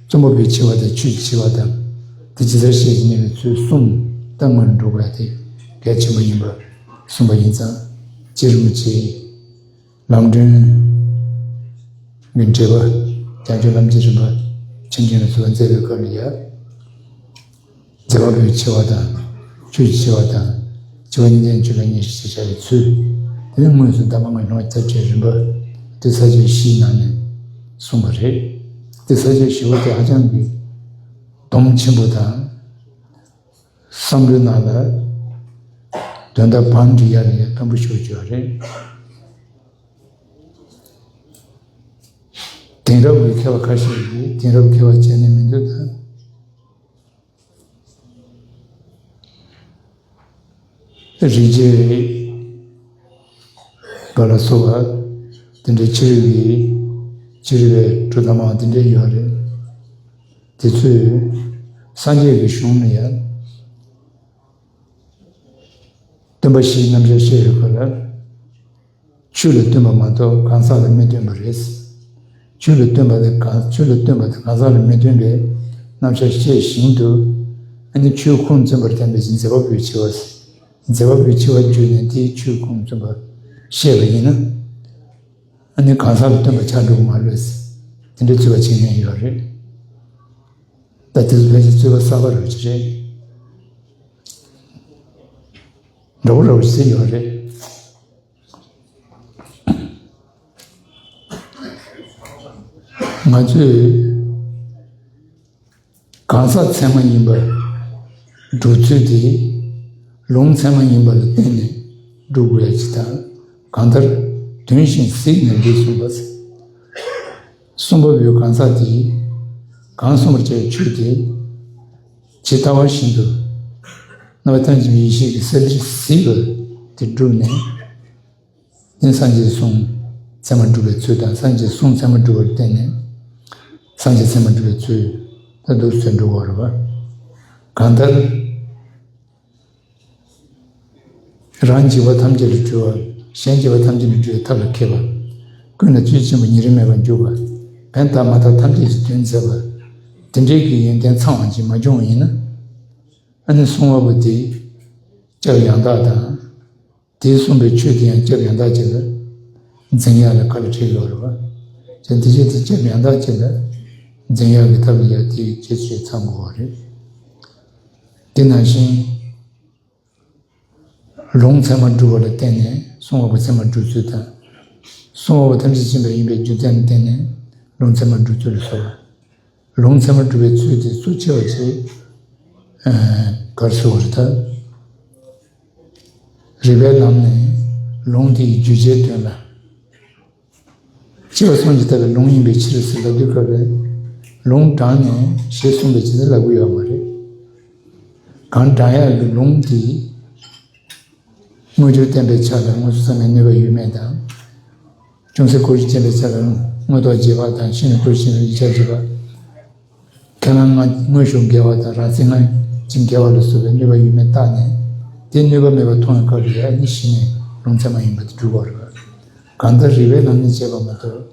རྩོམ་པ་པོའི་ཆེ་བ་དང་ཆོས་ཀྱི་ཆེ་བ་དང་། དེ་ཇི་ལྟར་བཤད་ཀྱི་ཉེ་བའི་ཚུལ་གསུམ་ད་སྔོན་འགྲོ་བ་དེ་གལ་ཆེན་པོ་ཡིན་པ་གསུངས་པ་ཡིན་ཙང་། རྗེ་རིན་པོ་ཆེའི་ལམ་སྒྲོན་གྱི་འགྲེལ་པ། བྱང་ཆུབ་ལམ་གྱི་རིམ་པ་ཆུང་ཆུང་ལ་སོགས་མཛད་པའི་སྐབས་ལ་ཡ། མཛད་པ་པོའི་ཆེ་བ་དང་། ཆོས་ཀྱི་ཆེ་བ་དང་། འཆི་བ་གཉིས་ལྡན་ཆོས་ལ་ཉེར་ཞི་བྱ་བའི་ཚུལ། དེ་ནི་དངོས་སུ་གདམས་པ་དངོས་སློབ་མ་ཆེར་བགྲེས་རིམ་པ་དེ་ས་བཅད་བཞིའི་ནང་ནས་གསུངས་པ་རེད། དེ་ས་བཅད་བཞི་པོ་དེ་ཧ་ཅང་གི་སྡོམ་ཆེན་པོ་དང་། བསམ་བློའི་ནང་ལ་དོན་དག་བང་སྒྲིག་ཡ་ལ་ཡ་ཕན་པོ་ཞེ་པོ་ཅིག་ཡོད་རེད། དེང་རབས་ཀྱི་མཁས་པ་ཁ་ཤས་ཀྱིས་དེང་རབས་མཁས་པ་བྱས་ནས་མི་འདུག་ད། རིག་བྱེད་པ་ལ་སོགས་པ་དེ་འདྲའི་ཕྱི་རོལ་གྱི་ཕྱི་རོལ་པའི་གྲུབ་མཐའ་མང་དེ་འདྲའི་ཡོད་རེད། དེ་ཚོས་སངས་རྒྱས་ཀྱི་གཞུང་ལ་ཡང་སྟོན་པ་བཞིའི་རྣམ་གཞག་བཤད་ཡོད་པ་ལ། ཆོས་ལ་སྟོན་པ་མ་གཏོགས་གང་ཟག་ལ་མི་སྟོན་པ་རེད། ཆོས་ལ་སྟོན་པ་དེ་གང་ཆོས་ལ་སྟོན་པ་དེ་གང་ཟག་ལ་མི་སྟོན་པའི་རྣམ་གཞག་བཤད་བཞིན་དུ། ཨ་ནི་ཆོས་ཁུངས་བཙུན་པར་བསྟན་པའི་མཛད་པ་པོའི་ཆེ་བ། མཛད་པ་པོའི་ཆེ་བ་བརྗོད་ནས་དེའི་ཆོས་ཁུངས་བཙུན་པ་བཤད་པ་ཡིན་ན། ཨ་ནི་གང་ཟག་ལ་སྟོན་པ་ཆགས་འགྲོ་གི་མ་རེད། དེ་འདྲའི་རྩོད་པ་བྱེད་མཁན་ཡོད་རེད། ད་དེ་ཚོ་ཕལ་ཆེར་རྩོད་པ་གསར་པ་རེད་ཅེས་རེད། འདྲ་བོ་འདྲ་བོ་ཞིག་ཡོད་རེད། ང་ཚོས་གང་ཟག་ཚད་མ་ཡིན་པར་སྒྲུབ་ཚུལ་དེ་ལུང་ཚད་མ་ཡིན་པ་ལ་བརྟེན་ནས་སྒྲུབ་དགོས་ཡ་ཅིག་དང་། གང་ལྟར་དོན་བཞིན་གཟིགས་ནས་འདི་གསུངས་པ། གསུངས་པ་པོའི་གང་ཟག་དེས་གང་གསུངས་པར་བྱ་བའི་ཆོས་དེ་ཇི་ལྟ་བ་བཞིན་དུ་རྣམ་པ་ཐམས་ཅད་ཀྱི་ཡེ་ཤེས་ཀྱི་གསལ་གཟིགས་པ་དེ་བསྒྲུབས་ནས། དེ་སངས་རྒྱས་གསུང་ཚད་མ་སྒྲུབ་པའི་ཚུལ་དང་། སངས་རྒྱས་གསུང་ཚད་མ་སྒྲུབ་པར་བརྟེན་ནས་སངས་རྒྱས་ཚད་མ་སྒྲུབ་པའི་ཚུལ་ད་འདུག་སེ་འགྲོ་བ་རེད་པ། གང་ལྟར་རང་འཇིགས་པ་ཐམས་ཅད་ལས་སྒྲོལ་བ། གཞན་འཇིགས་པ་ཐམས་ཅད་ལས་སྒྲོལ་བའི་ཐབས་ལ་མཁས་པ། ཀུན་ལ་བཅུད་ཆེན་པོ་ཉེ་རིང་མེད་པར་འཇུག་པ། ཕན་བཏགས་མ་བཏགས་ཐམས་ཅད་ཀྱི་དོན་མཛད་པ། དེ་འདྲའི་གི་ཡོན་ཏན་ཚང་བ་ཅིག་མ་བྱུང་བ་ཡིན་ན། ཨ་ནི་གསུང་བ་པོ་དེ་སྐྱབས་ཡང་དག་དང་། དེས་གསུངས་པའི་ཆོས་དེ་ཡང་སྐྱབས་ཡང་དག་ཅིག་ལ་འཛིན་ཡག་ལ་དཀའ་ལས་འཕྲད་ཡོད་རེད་པ། བྱས་དེ་བཞིན་དུ་སྐྱབས་ཡང་དག་ཅིག་ལ་འཛིན་ཡག་གི་ཐབས་ལ་ཡ་དེའི་རྗེས་སུ་ཚང་དགོས་པ་རེད། དེ་ནང་བཞིན་ལུང་ཚད་མ་སྒྲུབ་པ་ལ་བརྟེན་ནས་གསུང་བ་པོ་ཚད་མ་སྒྲུབ་ཚུལ་དང་། གསུང་བ་པོ་ཐམས་ཅད་མཁྱེན་པ་ཡིན་པའི་རྒྱུ་མཚན་ལ་བརྟེན་ནས་ལུང་ཚད་མ་སྒྲུབ་ཚུལ་ལ་སོགས་པ། ལུང་ཚད་མ་སྒྲུབ་པའི་ཚུལ་དེ་གཙོ་ཆེ་བ་ཞིག་ག་རེ་ཟེར་བ་རེད་ད། རིགས་པའི་ལམ་ནས་ལུང་དེའི་བརྗོད་བྱའི་དོན་ལ། སྤྱི་བོ་གསུམ་གྱིས་བཏབ་པའི་ལུང་ཡིན་པའི་ཕྱིར་ཟེར་ལབ་དུས་སྐབས་རེད། ལུང་དྲངས་ནས་ཞེས་གསུངས་པའི་ཕྱིར་ཟེར་ལབ་ཀྱི་ཡོད་མ་རེད། གང་དྲང་ཡག་གི་ལུང་དེ་ དངོས་རྒྱུར་བསྟན་པའི་ཆ་ལ་དངོས་སུ་བསམ་པའི་ནུས་པ་ཡོད་མེད་དང་། ཅུང་ཟད་སྐུར་བཞིན་བྱེད་པའི་ཆ་ལ་དངོས་ཐོག་རྒྱས་པ་དང་ཤིན་ཏུ་སྐུར་བཞིན་ཡིག་ཆ་རྒྱས་པ། ཁས་བླངས་ལྔ་དངོས་ཤུགས་འགལ་བ་དང་རང་མཚན་ལྔ་བཞིན་འགལ་བ་ལ་སོགས་པའི་ནུས་པ་ཡོད་མེད་བརྟགས་ནས། དེ་ནུས་པ་མེད་པར་མཐོང་བའི་སྐབས་ལ་ཡང་ནི་གཞི་ནས་ལུང་ཚད་མ་ཡིན་པ་དེ་སྒྲུབ་དགོས་རེད་པ། གང་ལྟར་རིགས་པའི་ལམ་ནས་བྱས་པ་མ་གཏོགས།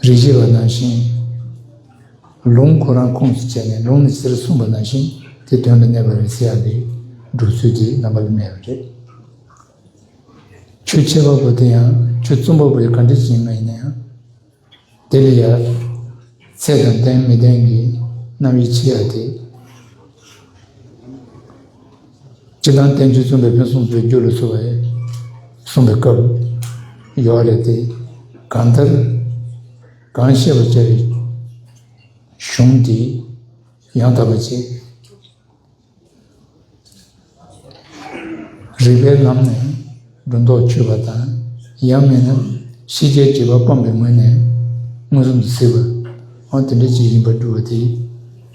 རིགས་བཞི་པ་ནང་བཞིན། ལུང་ཁོ་རང་ཁུངས་སུ་བྱས་ནས་ལུང་ནས་ཟེར་གསུངས་པ་ནང་བཞིན་དེ་དོན་ལ་གནས་པ་རེད་ཟེར་ཡག་གི་སྒྲུབ་ཚུལ་དེ་རྣམ་པ་ལ་གནས་པ་རེད། ཆོས་འཆད་པ་པོ་དེ་ཡང་ཆོས་རྩོམ་པ་པོ་ཡང་ག་འདྲ་ཞིག་ཡིན་ན་ཡང་། དེ་ལ་ཡང་ཚད་དང་ལྡན་མི་ལྡན་གྱི་རྣམ་དབྱེ་ཕྱེ་ཡག་དེ། སྤྱིར་བཏང་བསྟན་བཅོས་རྩོམ་པའི་ཕུན་སུམ་ཚོགས་པའི་རྒྱུ་ལ་སོགས་པའི་གསུངས་པའི་སྐབས་ཡོད་རེད་དེ། གང་ལྟར་གང་བཤད་པར་བྱ་བའི་གཞུང་དེ་ཡང་དག་པ་ཅིག། རིགས་པའི་ལམ་ནས་སྒྲོ་འདོགས་ཆོད་པ་དང་། ཡང་མིན་ན་ཤེས་བྱའི་འབྱེད་པ་སྤངས་པའི་ངོས་ནས་མངོན་སུམ་དུ་གཟིགས་པ། འོ་དེ་འདྲ་ཅིག་ཡིན་པར་སྒྲུབ་པ་དེ་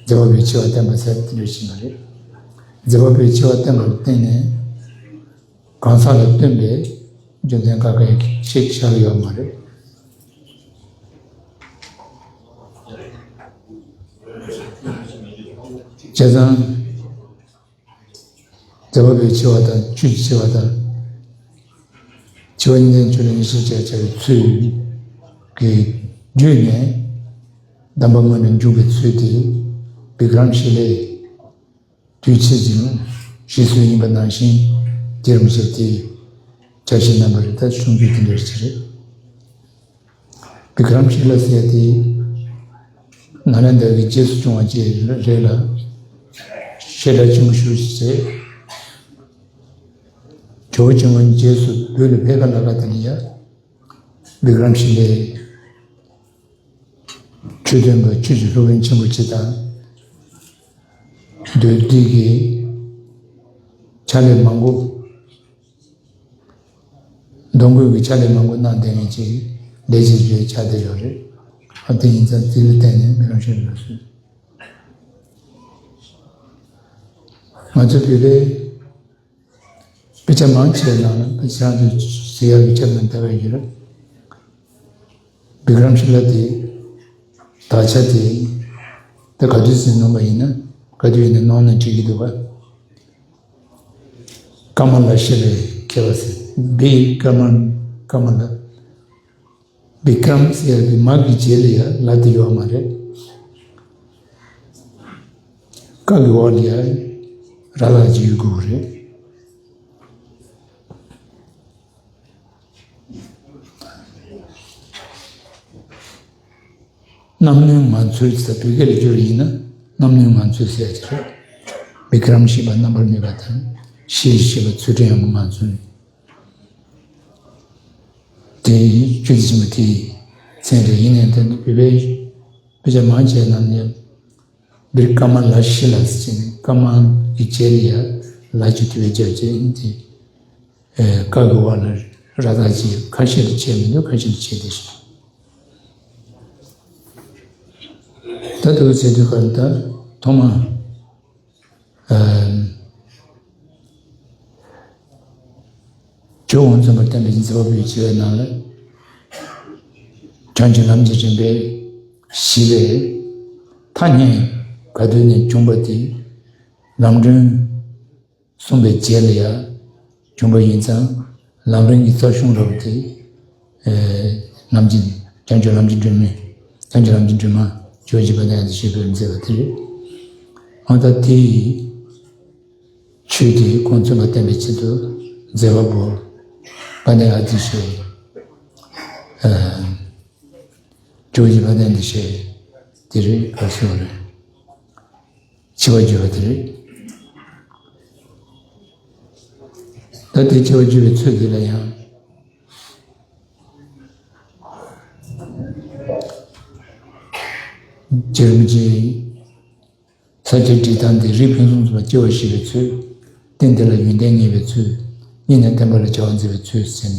མཛད་པ་པོའི་ཆེ་བ་བསྟན་པ་ཟེར་དེ་འདྲ་ཞིག་མ་རེད། མཛད་པ་པོའི་ཆེ་བ་བསྟན་པ་ལ་བརྟེན་ནས་གང་ཟག་ལ་སྟོན་པའི་རྒྱུ་མཚན་ཁ་ཁ་ཡག་ཤིག་བཞག་ཡོད་མ་རེད། བྱས་ཙང་། མཛད་པ་པོའི་ཆེ་བ་དང་ཆོས་ཀྱི་ཆེ་བ་དང་། ཆེ་བ་གཉིས་ལྡན་ཆོས་ལ་ངེས་ཤེས་བྱ་བྱ་བའི་ཚུལ་གྱི་བརྒྱུད་ནས། གདམས་པ་སྔོན་ལ་འཇུག་པའི་ཚུལ་དེ་བི་ཀྲམ་ཤི་ལའི་དུས་ཆེན་གྱི་བཞེད་སྲོལ་ཡིན་པ་ནང་བཞིན་རྒྱལ་རིམ་བཞི་དེ་བྱ་བྱེད་རྣམ་པ་རེ་ད་གསུང་རྒྱུ་དེ་འདྲ་ཞིག་རེད། བི་ཀྲམ་ཤི་ལ་ཟེར་དེ་ནཱ་ལེནྡྲ་གི་རྗེས་སུ་བྱུང་བ་ཅིག་རེད་ལ། བཤད་གྲྭ་ཆེན་པོ་ཞིག་བྱས། ཇོ་བོ་ཆེན་པོ་རྗེས་སུ་བོད་ལ་ཕེབས་པ་ལ་ཀ་དེ་ལ་ཡ་བི་ཀྲམ་ཤི་ལའི་ཆོས་སྟོན་པ་ཆོས་ཀྱི་སློབ་དཔོན་ཆེན་པོ་ཅིག་དང་། མདོ་སྡེ་གི་ཕྱག་ལས་མང་པོ། འདོན་དགོས་ཀྱི་ཕྱག་ལས་མང་པོ་གནང་བསྡད་མཁན་ཅིག་ལས་བྱེད་པའི་ཆ་དེ་ཡོད་རེད། ཨ་དེ་ཡིན་ཙང་དེ་ལ་བརྟེན་ནས་མི་རང་ཤེས་ལ་སོས། ང་ཚོ་བོད་པའི་དཔེ་ཆ་མང་ཆེ་ནང་ལ་དཔེ་ཆ་རང་ཚོས་གཟིགས་ཡག་གི་ཆ་ལ་འདྲ་བ་ཡོད་རེད། བི་ཀྲམ་ཤི་ལ་དེ་དག་ཆ་དེ་ད་ག་དུས་ཟིན་གནང་བ་ཡིན་ན་ག་དུས་ཡིན་ན་གནང་ན་འགྲིག་གི་འདུག་ག་ཀ་མ་ལ་ཤི་ལའི་མཁས་པ་ཟེར། བི་ཀ་མ་ཀ་མ་ལ། བི་ཀྲམ་ཟེར་ཡག་གི་མ་གི་རྗེས་ལ་ཡ་ལ་དེ་ཡོད་མ་རེད། ཀ་གི་འོག་ལ་ཡ་ར་ལ་ཅིག་ཡོད་དགོས་རེད། རྣམ་གནོན་ངང་ཚུལ་ཟེར་བོད་སྐད་ལ་བསྒྱུར་ཡིན་ན་རྣམ་གནོན་ངང་ཚུལ་ཟེར་གྱི་རེད། བི་ཀྲམ་ཞེས་པ་རྣམ་པར་སྨིན་པ་དང་ཤི་ལ་ཞེས་པ་ཚུལ་ཁྲིམས་ཡག་པོ་ངང་ཚུལ། དེ་བརྗོད་བྱ་ཆེན་པོ་དེའི་མཚན་རེད། ཡིན་ནའི་དེ་ནི་བོད་པའི་དཔེ་ཆ་མང་ཆེ་ནང་ནས་འདིར་ཀ་མ་ལ་ཤི་ལ་ཟེར་ནས་ཀ་མ་གི་རྗེས་ལ་ཡ་ལ་ཅིག་དེ་བས་རྒྱབ་བྱས་ཡིན་དེ། ཨེ་ཀ་གི་འོག་ལ་ར་ད་ཅིག་ཁ་ཤས་ལ་བྱས་མི་འདུག་ཁ་ཤས་ལ་བྱས་བསྡད་ཤག་ད་དུ་ཟེར་དུས་ག་ད་ཐོག་མ། ཨ་ཇོ་བོ་རྫོགས་པར་བསྟན་པའི་མཛད་པ་པོའི་བྱ་བའི་ནང་ལ། བྱང་ཆུབ་ལམ་གྱི་རིམ་པའི་བཞི་ལས་ཐ་སྙད་ག་དུས་ནས་བྱུང་བ་དེ་ལམ་སྒྲོན་གསུངས་པའི་རྗེས་ལ་ཡང་བྱུང་བ་ཡིན་ཙང་། ལམ་རིམ་གྱི་རྩ་གཞུང་འདྲ་བོ་དེ། ཨེ་ལམ་གྱི་བྱང་ཆུབ་ལམ་གྱི་སྒྲོན་མེ། བྱང་ཆུབ་ལམ་གྱི་སྒྲོན་མ་ཇོ་བོ་རྗེ་དཔལ་ལྡན་ཨ་ཏི་ཤས་པས་མཛད་པ་དེ་རེད། འོ་ད་དེ་ཡི་ཆོས་དེ་ཁོང་མཚོན་པར་བསྟན་པའི་ཆེད་དུ་མཛད་པ་པོ་དཔལ་ལྡན་ཨ་ཏི་ཤས། ཨེ་ཇོ་བོ་རྗེ་དཔལ་ལྡན་ཨ་ཏི་ཤས་དེ་རེད། ག་ཟེར་བ་རེད། ཆེ་བ་བརྗོད་པ་དེ་རེད། ད་དེ་ཆེ་བ་བརྗོད་པའི་ཚུལ་དེ་ལ་ཡང་། རྗེ་རིན་པོ་ཆེའི་ས་བཅད་སྒྲིག་སྟངས་དེ་རིགས་ཕུན་སུམ་ཚོགས་པ་སྐྱེ་བར་བྱེད་པའི་ཚུལ། རྟེན་དེ་ལ་ཡོན་ཏན་ངེས་པའི་ཚུལ། སྙིང་ནས་བསྟེན་པ་ལ་བྱ་བ་མཛད་པའི་ཚུལ་ཟེར་ནས།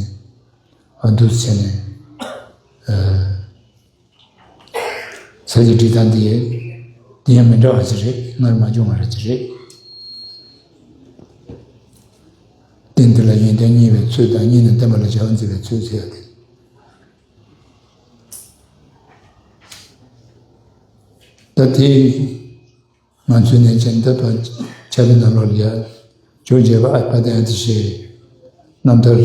ཨ་འདུག་ཟེར་ནས། ཨ། ས་བཅད་སྒྲིག་སྟངས་དེ་དེ་ཡང་མི་འདྲ་བ་ཞིག་རེད། སྔར་མ་བྱུང་བ་རེད་ཅིག་རེད། དེ་ལ་ཡོན་ཏན་བརྙེས་པའི་ཚུལ་དང་། བརྙེས་ནས་བསྟན་པ་ལ་བྱ་བ་མཛད་པའི་ཚུལ་ཟེར་ཡ་དེ། ད་དེ་ང་ཚོའི་ནང་བཞིན་ད་ཕར་ཆབ་བི་ནང་ལོགས་ལ་ཡ་ཇོ་བོ་རྗེ་དཔལ་ལྡན་ཨ་ཏི་ཤའི་རྣམ་ཐར་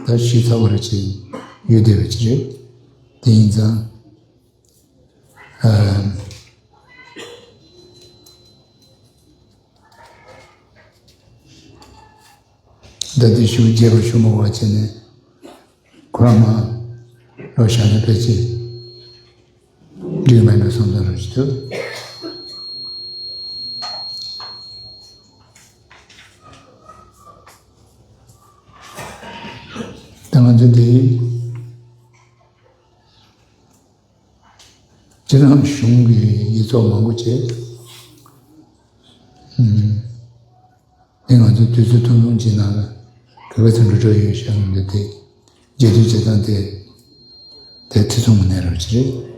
ད་ཞིབ་ཚགས་པོ་རེ་བྱས་ཡོད་བསྡད་པ་ཅིག་རེད། དེ་ཡིན་ཙང་། ཨ། ད་དེ་ཞུ་རྒྱས་པ་ཞུ་མ་དགོས་པ་བྱས་ནས་ཁོ་རང་མ་ལོ་ཞག་ནས་ཕལ་ཆེར་འགྲིག་མེད་འགྲོ་བསམ་བསམ་རོགས་ཞིག་འདུག་ད་ང་ཚོ་འདི་སྤྱིར་བཏང་གཞུང་གི་ཡིག་ཚོགས་མང་པོ་བྱས། ཨུམ། དེ་ང་ཚོ་དུས་ཚོད་ཐུང་ཐུང་གཅིག་ནང་ལ་ག་ག་ཚོད་འགྲོ་འགྲོ་ཡོད་ཤག་འདི་དེ་རྒྱས་བསྡུས་བྱེད་སྟངས་དེ་དེ་ཐེ་ཚོམ་གནས་རོགས་བྱེད།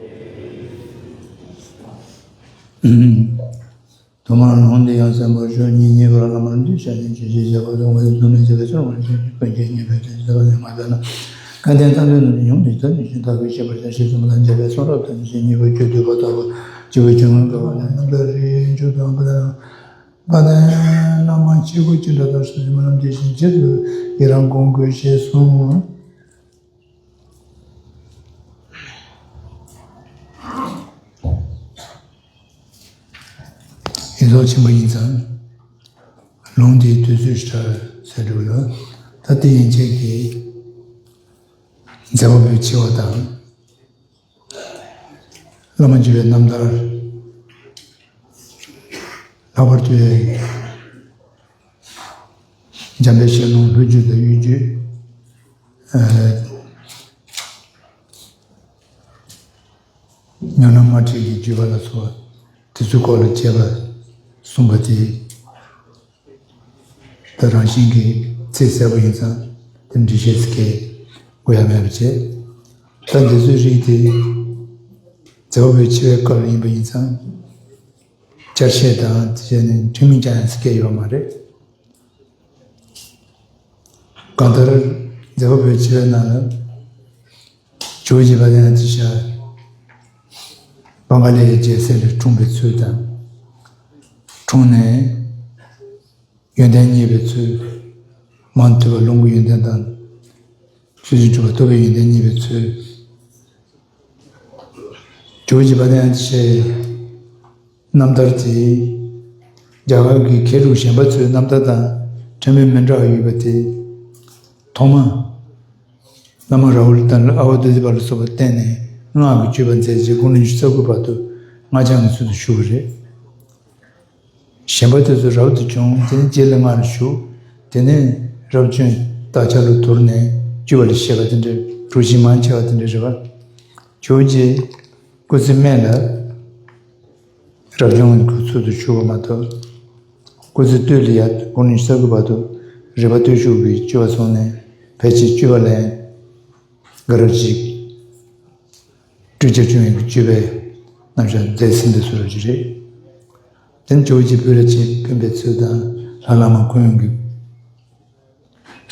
ཐོག་མར་ལུང་འདི་ཡང་གསན་པར་ཞུ། ཉིད་ཉིད་ཀྱི་བླ་མ་འདི་ཤ་ཉེ་ཆེ་ཞེས་བྱ་བ་དང་། འོ་ཡི་ཚོགས་ནི་བྱ་བའི་ཚོགས་མ་ཞེས་ཀུན་གྱིས་ཉེ་བའི་དོན་ཟེར་བ་ནི་མ་ལྟར་ན། སྐལ་ལྡན་ཐམས་ཅད་ནི་ཡོངས་འདི་ལྟར་ནི་ཞེས་བདག་གིས་ཤེས་པར་བྱ། ཞེས་གསུངས་པ་དང་། འཇམ་པའི་གསུང་རབ་དང་ནི་ཞེས་ཉེ་བའི་རྒྱུད་སྡུད་པ་ལྟ་བུ་སྤྱི་བོའི་ཆུ་ངོས་དགའ་བ་ནི་རྣམ་ཐར་རིའི་མཇུག་དང་པོ་དང་། དཔལ་ལྡན་བླ་མ་སྐྱེས་བུ་ཅི་འདྲ་དང་ཞེས་སྨོན་ལམ་འདེབས་ཤིང་རྗེས་སུ་ཡི་རང་དགོངས་དགོས་ཞེས་གསུངས། ཡིག་ཚོགས་ཆེན་པོ་ཡིན་ཙང་ལུང་འདིའི་དུས་ཚོད་ཤར་ཟེར་འགྲོ་ཡོད། ད་ལྟ་ཡན་ཆད་ཀྱི་མཛད་པ་པོའི་ཆེ་བ་དང་། བླ་མ་མཆོད་པའི་རྣམ་ཐར། ལྷག་པར་དུ་འཇམ་དཔལ་ཞལ་ལུང་ལྷུན་གྱིས་དང་གཡུ་བརྗོད། ཨ། ཉམས་ལེན་དམར་ཁྲིད་ཀྱི་བརྒྱུད་པ་ལ་སོགས་པ་དེ་ཚོའི་སྐོར་ལ་དཔྱད་པ་གསུངས་པ་དེ། ད་རང་བཞིན་གྱིས་ཚིག་གསལ་པོ་ཡིན་ཙང་དེ་འདྲ་བཤད་ཚིག་གི་དགོས་ཡ་མེད་པ་བྱས། ད་འདི་ཚོའི་རིགས་དེ་མཛད་པ་པོའི་ཆེ་བའི་སྐབས་ཡིན་པ་ཡིན་ཙང་བསྐྱར་བཤད་དང་དེ་བྱས་ནས་ཐུན་མིན་སྐྱོན་ཡང་ཚིག་གི་ཡོད་མ་རེད། གང་ལྟར་མཛད་པ་པོའི་ཆེ་བའི་ནང་ལ་ཇོ་བོ་རྗེ་དཔལ་ལྡན་ཨ་ཏི་ཤ་བང་ག་ལའི་རྒྱལ་སྲས་ལས་འཁྲུངས་པའི་ཚུལ་དང་། འཁྲུངས་ནས་ཡོན་ཏན་བརྙེས་པའི་ཚུལ། མང་དུ་བ་ལུང་གི་ཡོན་ཏན་དང་། ཚུལ་བཞིན་སྒྲུབ་པ་ཐོབ་པའི་ཡོན་ཏན་བརྙེས་པའི་ཚུལ། ཇོ་བོ་རྗེ་དཔལ་ལྡན་ཨ་ཏི་ཤའི་རྣམ་ཐར་དེ། རྒྱ་གར་གྱི་མཁས་གྲུབ་གཞན་པ་ཚོའི་རྣམ་ཐར་དང་ཕྲན་བུ་མི་འདྲ་བ་ཡོད་པ་དེ། ཐོག་མ། བླ་མ་རཱ་ཧུ་ལ་དང་ཨ་ཝ་དྷ་ཏི་པ་ལ་སོགས་པ་བསྟེན་ནས་སྔགས་ཀྱི་སྤྱོད་པ་མཛད་རྗེས་དགུང་ལོ་ཉི་ཤུ་རྩ་དགུ་བར་དུ་སྔགས་འཆང་གི་ཚུལ་དུ་བཞུགས་པ་རེད། གཞན་པ་དེ་ཚོ་རབ་ཏུ་བྱུང་། དེ་ནས་རྗེས་ལ་སྔགས་ལ་ཞུགས། དེ་ནས་རབ་བྱུང་བདག་ཅག་ལ་དུར་ནས་སྤྱོད་པ་ལ་བཤད་པ་དེ་འདྲ་གྲུ་བཞི་མང་ཆེ་བ་དེ་འདྲ་རེད་པ། ཇོ་བོ་རྗེ་སྐུ་ཚེ་སྨད་ལ་རབ་བྱུང་གི་ཚུལ་དུ་བཞུགས་པ་མ་གཏོགས། སྐུ་ཚེ་སྟོད་ལ་ཡ་དགུང་ལོ་ཉི་ཤུ་རྩ་དགུ་བར་དུ་རིག་པ་བརྟུལ་ཞུགས་ཀྱི་སྤྱོད་པ་སོང་ནས་ཕལ་ཆེར་སྤྱོད་པ་ལ་ཡང་དགའ་རབ་ཅིག་སྤྲོས་བཅས་བཅོམ་ཡས་ཀྱི་སྤྱོད་པའི་རྣམ་གཞག་མཛད་ཟིན་པའི་བཟོ་འདྲ་ཅིག་རེད། དེ་ནས་ཇོ་བོ་རྗེ་བོད་ལ་ཆེད་ཕན་པའི་ཚུལ་དང་། ལྷ་བླ་མ་ཁོང་ཡོང་གི་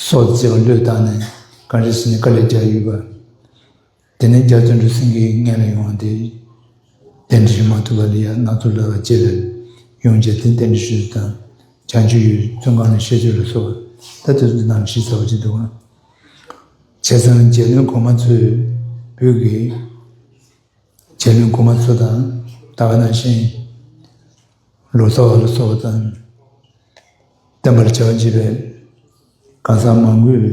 སྲོག་བཅད་པ་བློས་བཏང་ནས་གངས་རི་ཟེར་ནས་དཀའ་ལས་བརྒྱབ་ཡོད་པ། དེ་ནས་རྒྱ་བརྩོན་འགྲུས་སེང་གེའི་མངལ་ལ་ཡོང་བ་དེ། གདན་འདྲེན་ཞུ་མ་ཐུབ་པ་ལ་ཡང་ནག་ཚོ་ལ་རྗེ་ལ་ཡོང་རྗེས་དེ་གདན་འདྲེན་ཞུ་དང་། བྱང་ཆུབ་འོད་བཙོན་ཁང་ནས་བཤད་རྒྱུད་ལ་སོགས་པ་ད་དེ་ཚོ་ནང་ཞིབ་ཚགས་པོ་ཅིག་འདུག་ཨང་། བྱས་ཙང་རྒྱལ་བློན་གོང་མ་ཚོས་བོད་ཀྱི་རྒྱལ་བློན་གོང་མ་ཚོ་དང་ད་ག་ནང་བཞིན་ལོ་ཙཱ་བ་ལ་སོགས་པ་དང་། བསྟན་པར་བྱ་བ་བྱེད་པའི་གང་ཟག་མང་པོས་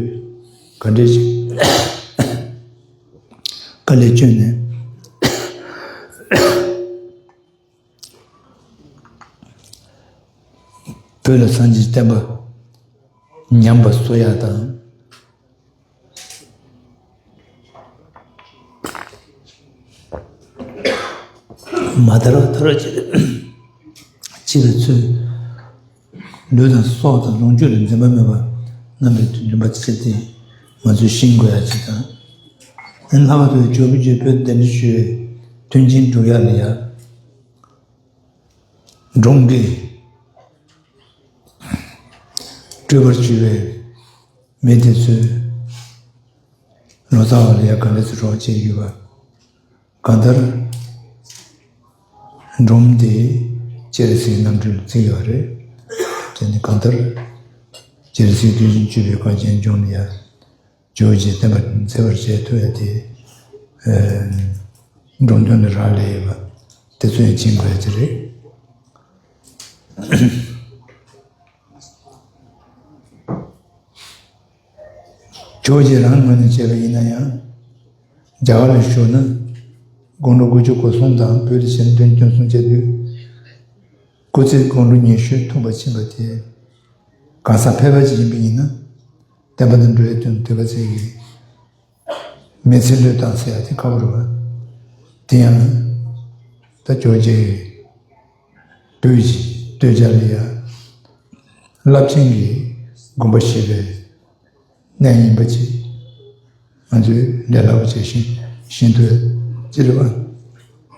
ག་འདྲས་ཤིག་དཀའ་ལས་བསྐྱོན་ནས། བོད་ལ་སངས་རྒྱས་བསྟན་པ་ཉམས་པ་གསོ་ཡག་དང་། མ་དར་བ་དར་བ་བྱེད་པའི་ཚུལ། ལུས་དང་སྲོག་དང་ལོངས་སྤྱོད་ལ་འཛེམ་པ་མེད་པར་རྣམ་པའི་དོན་སྟོན་པ་དེ་ཚོ་དེ་ང་ཚོས་ཤེས་དགོས་ཡག་ཅིག་དང་། ཨ་ནི་ལྷག་པར་དུ་ཇོ་བོ་རྗེ་བོད་གདན་འདྲེན་ཞུ་བའི་མཐུན་རྐྱེན་སྒྲུབ་ཡག་ལ་ཡ། འབྲོང་གི་སྤྲུལ་པར་གྱུར་པའི་ མི་དེ་ཚོས་ལོ་ཙཱ་བ་ལ་ཡ་ག་འདྲ་ཚོ་གྲོགས་བྱེད་ཡོད་པ། གང་ལྟར་སྒྲུང་དེ་སྤྱན་རས་གཟིགས་རྣམ་སྤྲུལ་བརྩི་ཡོད་རེད། དེ་ནི་གང་ལྟར་སྤྱན་རས་གཟིགས་དུས་གསུམ་སྤྱོད་པའི་གངས་ཅན་ལྗོངས་ལ་ཡ་ཇོ་བོ་རྗེ་བསྟན་པ་འཚེ་བར་བྱེད་ཐུབ་ཡ་དེ། ཨ། འགྲོ་དོན་ལ་རག་ལས་ཡོད་པ་དེ་ཚོ་ཡང་བྱིན་དགོས་ཀྱི་རེད། ཇོ་བོ་རྗེ་རང་ངོས་ནས་བྱས་པ་ཡིན་ན་ཡང་། རྒྱ་གར་ལ་བཞུགས་ན་དགུང་ལོ་དགུ་བཅུ་གོ་གསུམ་དང་བོད་ལ་ཕྱིན་ན་དོན་སྟོན་གསུམ་བྱས་དུས། སྐུ་ཚེ་དགུང་ལོ་ཉི་ཤུ་ཐུབ་པ་ཕྱིན་པ་དེ་གང་ཟག་ཕལ་པ་ཅིག་ཡིན་པ་ཡིན་ན། བསྟན་པ་དང་འགྲོ་བའི་དོན་དུས་པ་ཚེ་གི་མི་ཚེ་བློས་བཏང་ཟེར་ཡ་དེ་ཁག་པོ་རེད་བ། དེ་ཡང་ད་ཇོ་བོ་རྗེ་བོད་ཀྱི་སྟོད་རྒྱ་ལ་ཡ་རླབས་ཆེན་གྱི་དགོངས་པ་བཞེས་པའི་གནས་ཡིན་པ་ཅིག་ང་ཚོས་ལས་སླ་པོ་བྱས་ཤིང་ཤིན་ཏུ་ཅི་རེད་བ།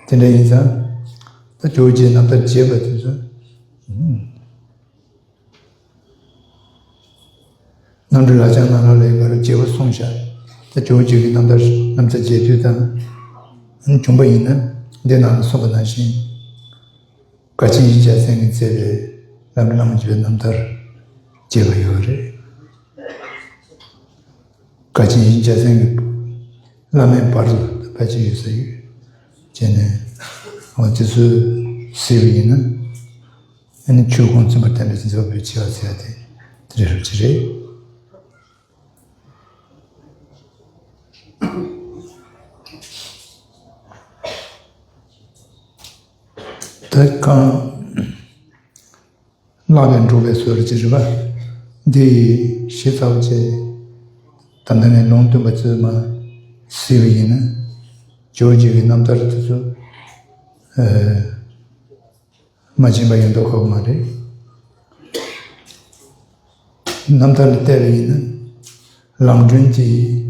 དེ་འདྲ་ཡིན་ཙང་ད་ཇོ་བོ་རྗེའི་རྣམ་ཐར་རྒྱས་པ་དེ་ཚོ། རྣམ་འགྲེལ་ལག་བཅངས་ནང་ལ་ལས་ཀ་རུ་རྒྱས་པོ་གསུངས་བཞག་ད་ཇོ་བོ་རྗེ་གི་རྣམ་ཐར་རྣམ་ཐར་རྒྱས་བསྡུས་དང་བྱུང་པ་ཡིན་ན། འདི་ནང་ལ་གསུངས་པ་ནང་བཞིན། དགའ་ཆེན་ཡིད་བཞིན་རྒྱལ་མཚན་གྱིས་མཛད་པའི་བླ་མའི་བླ་མ་བརྒྱུད་པའི་རྣམ་ཐར་རྒྱས་པ་ཡོད་རེད། དགའ་ཆེན་ཡིད་བཞིན་རྒྱལ་མཚན་གྱི་བླ་མའི་བར་དུ་ཕལ་ཆེར་ཡོད་ས་ཡོད། བྱས་ནས་འོ་དེ་ཚོ་གཟིགས་པ་ཡིན་ན། ཨ་ནི་ཆོས་ཀུན་ཚུན་པར་བསྟན་པའི་མཛད་པ་བོད་ཆེ་བ་ཟེར་ཡ་དེ་དེ་འདྲའི་རབ་ཅིག་རེད། ད་གང་བཀླགས་པས་འགྲོ་བའི་ཟོལ་གྱི་རེད་པ། འདི་ཞིབ་ཚགས་པོ་བྱས། ད་ལྟ་ནས་ལུང་སྟོན་པ་ཚོས་མ་གཟིགས་པ་ཡིན་ན། ཇོ་བོ་རྗེ་གི་རྣམ་ཐར་དེ་ཚོ་ཨ། མ་བྱིན་པ་ཡིན་མདོག་ཁ་པོ་མ་རེད། རྣམ་ཐར་ལ་བལྟས་པ་ཡིན་ན། ལམ་སྒྲོན་གྱིས་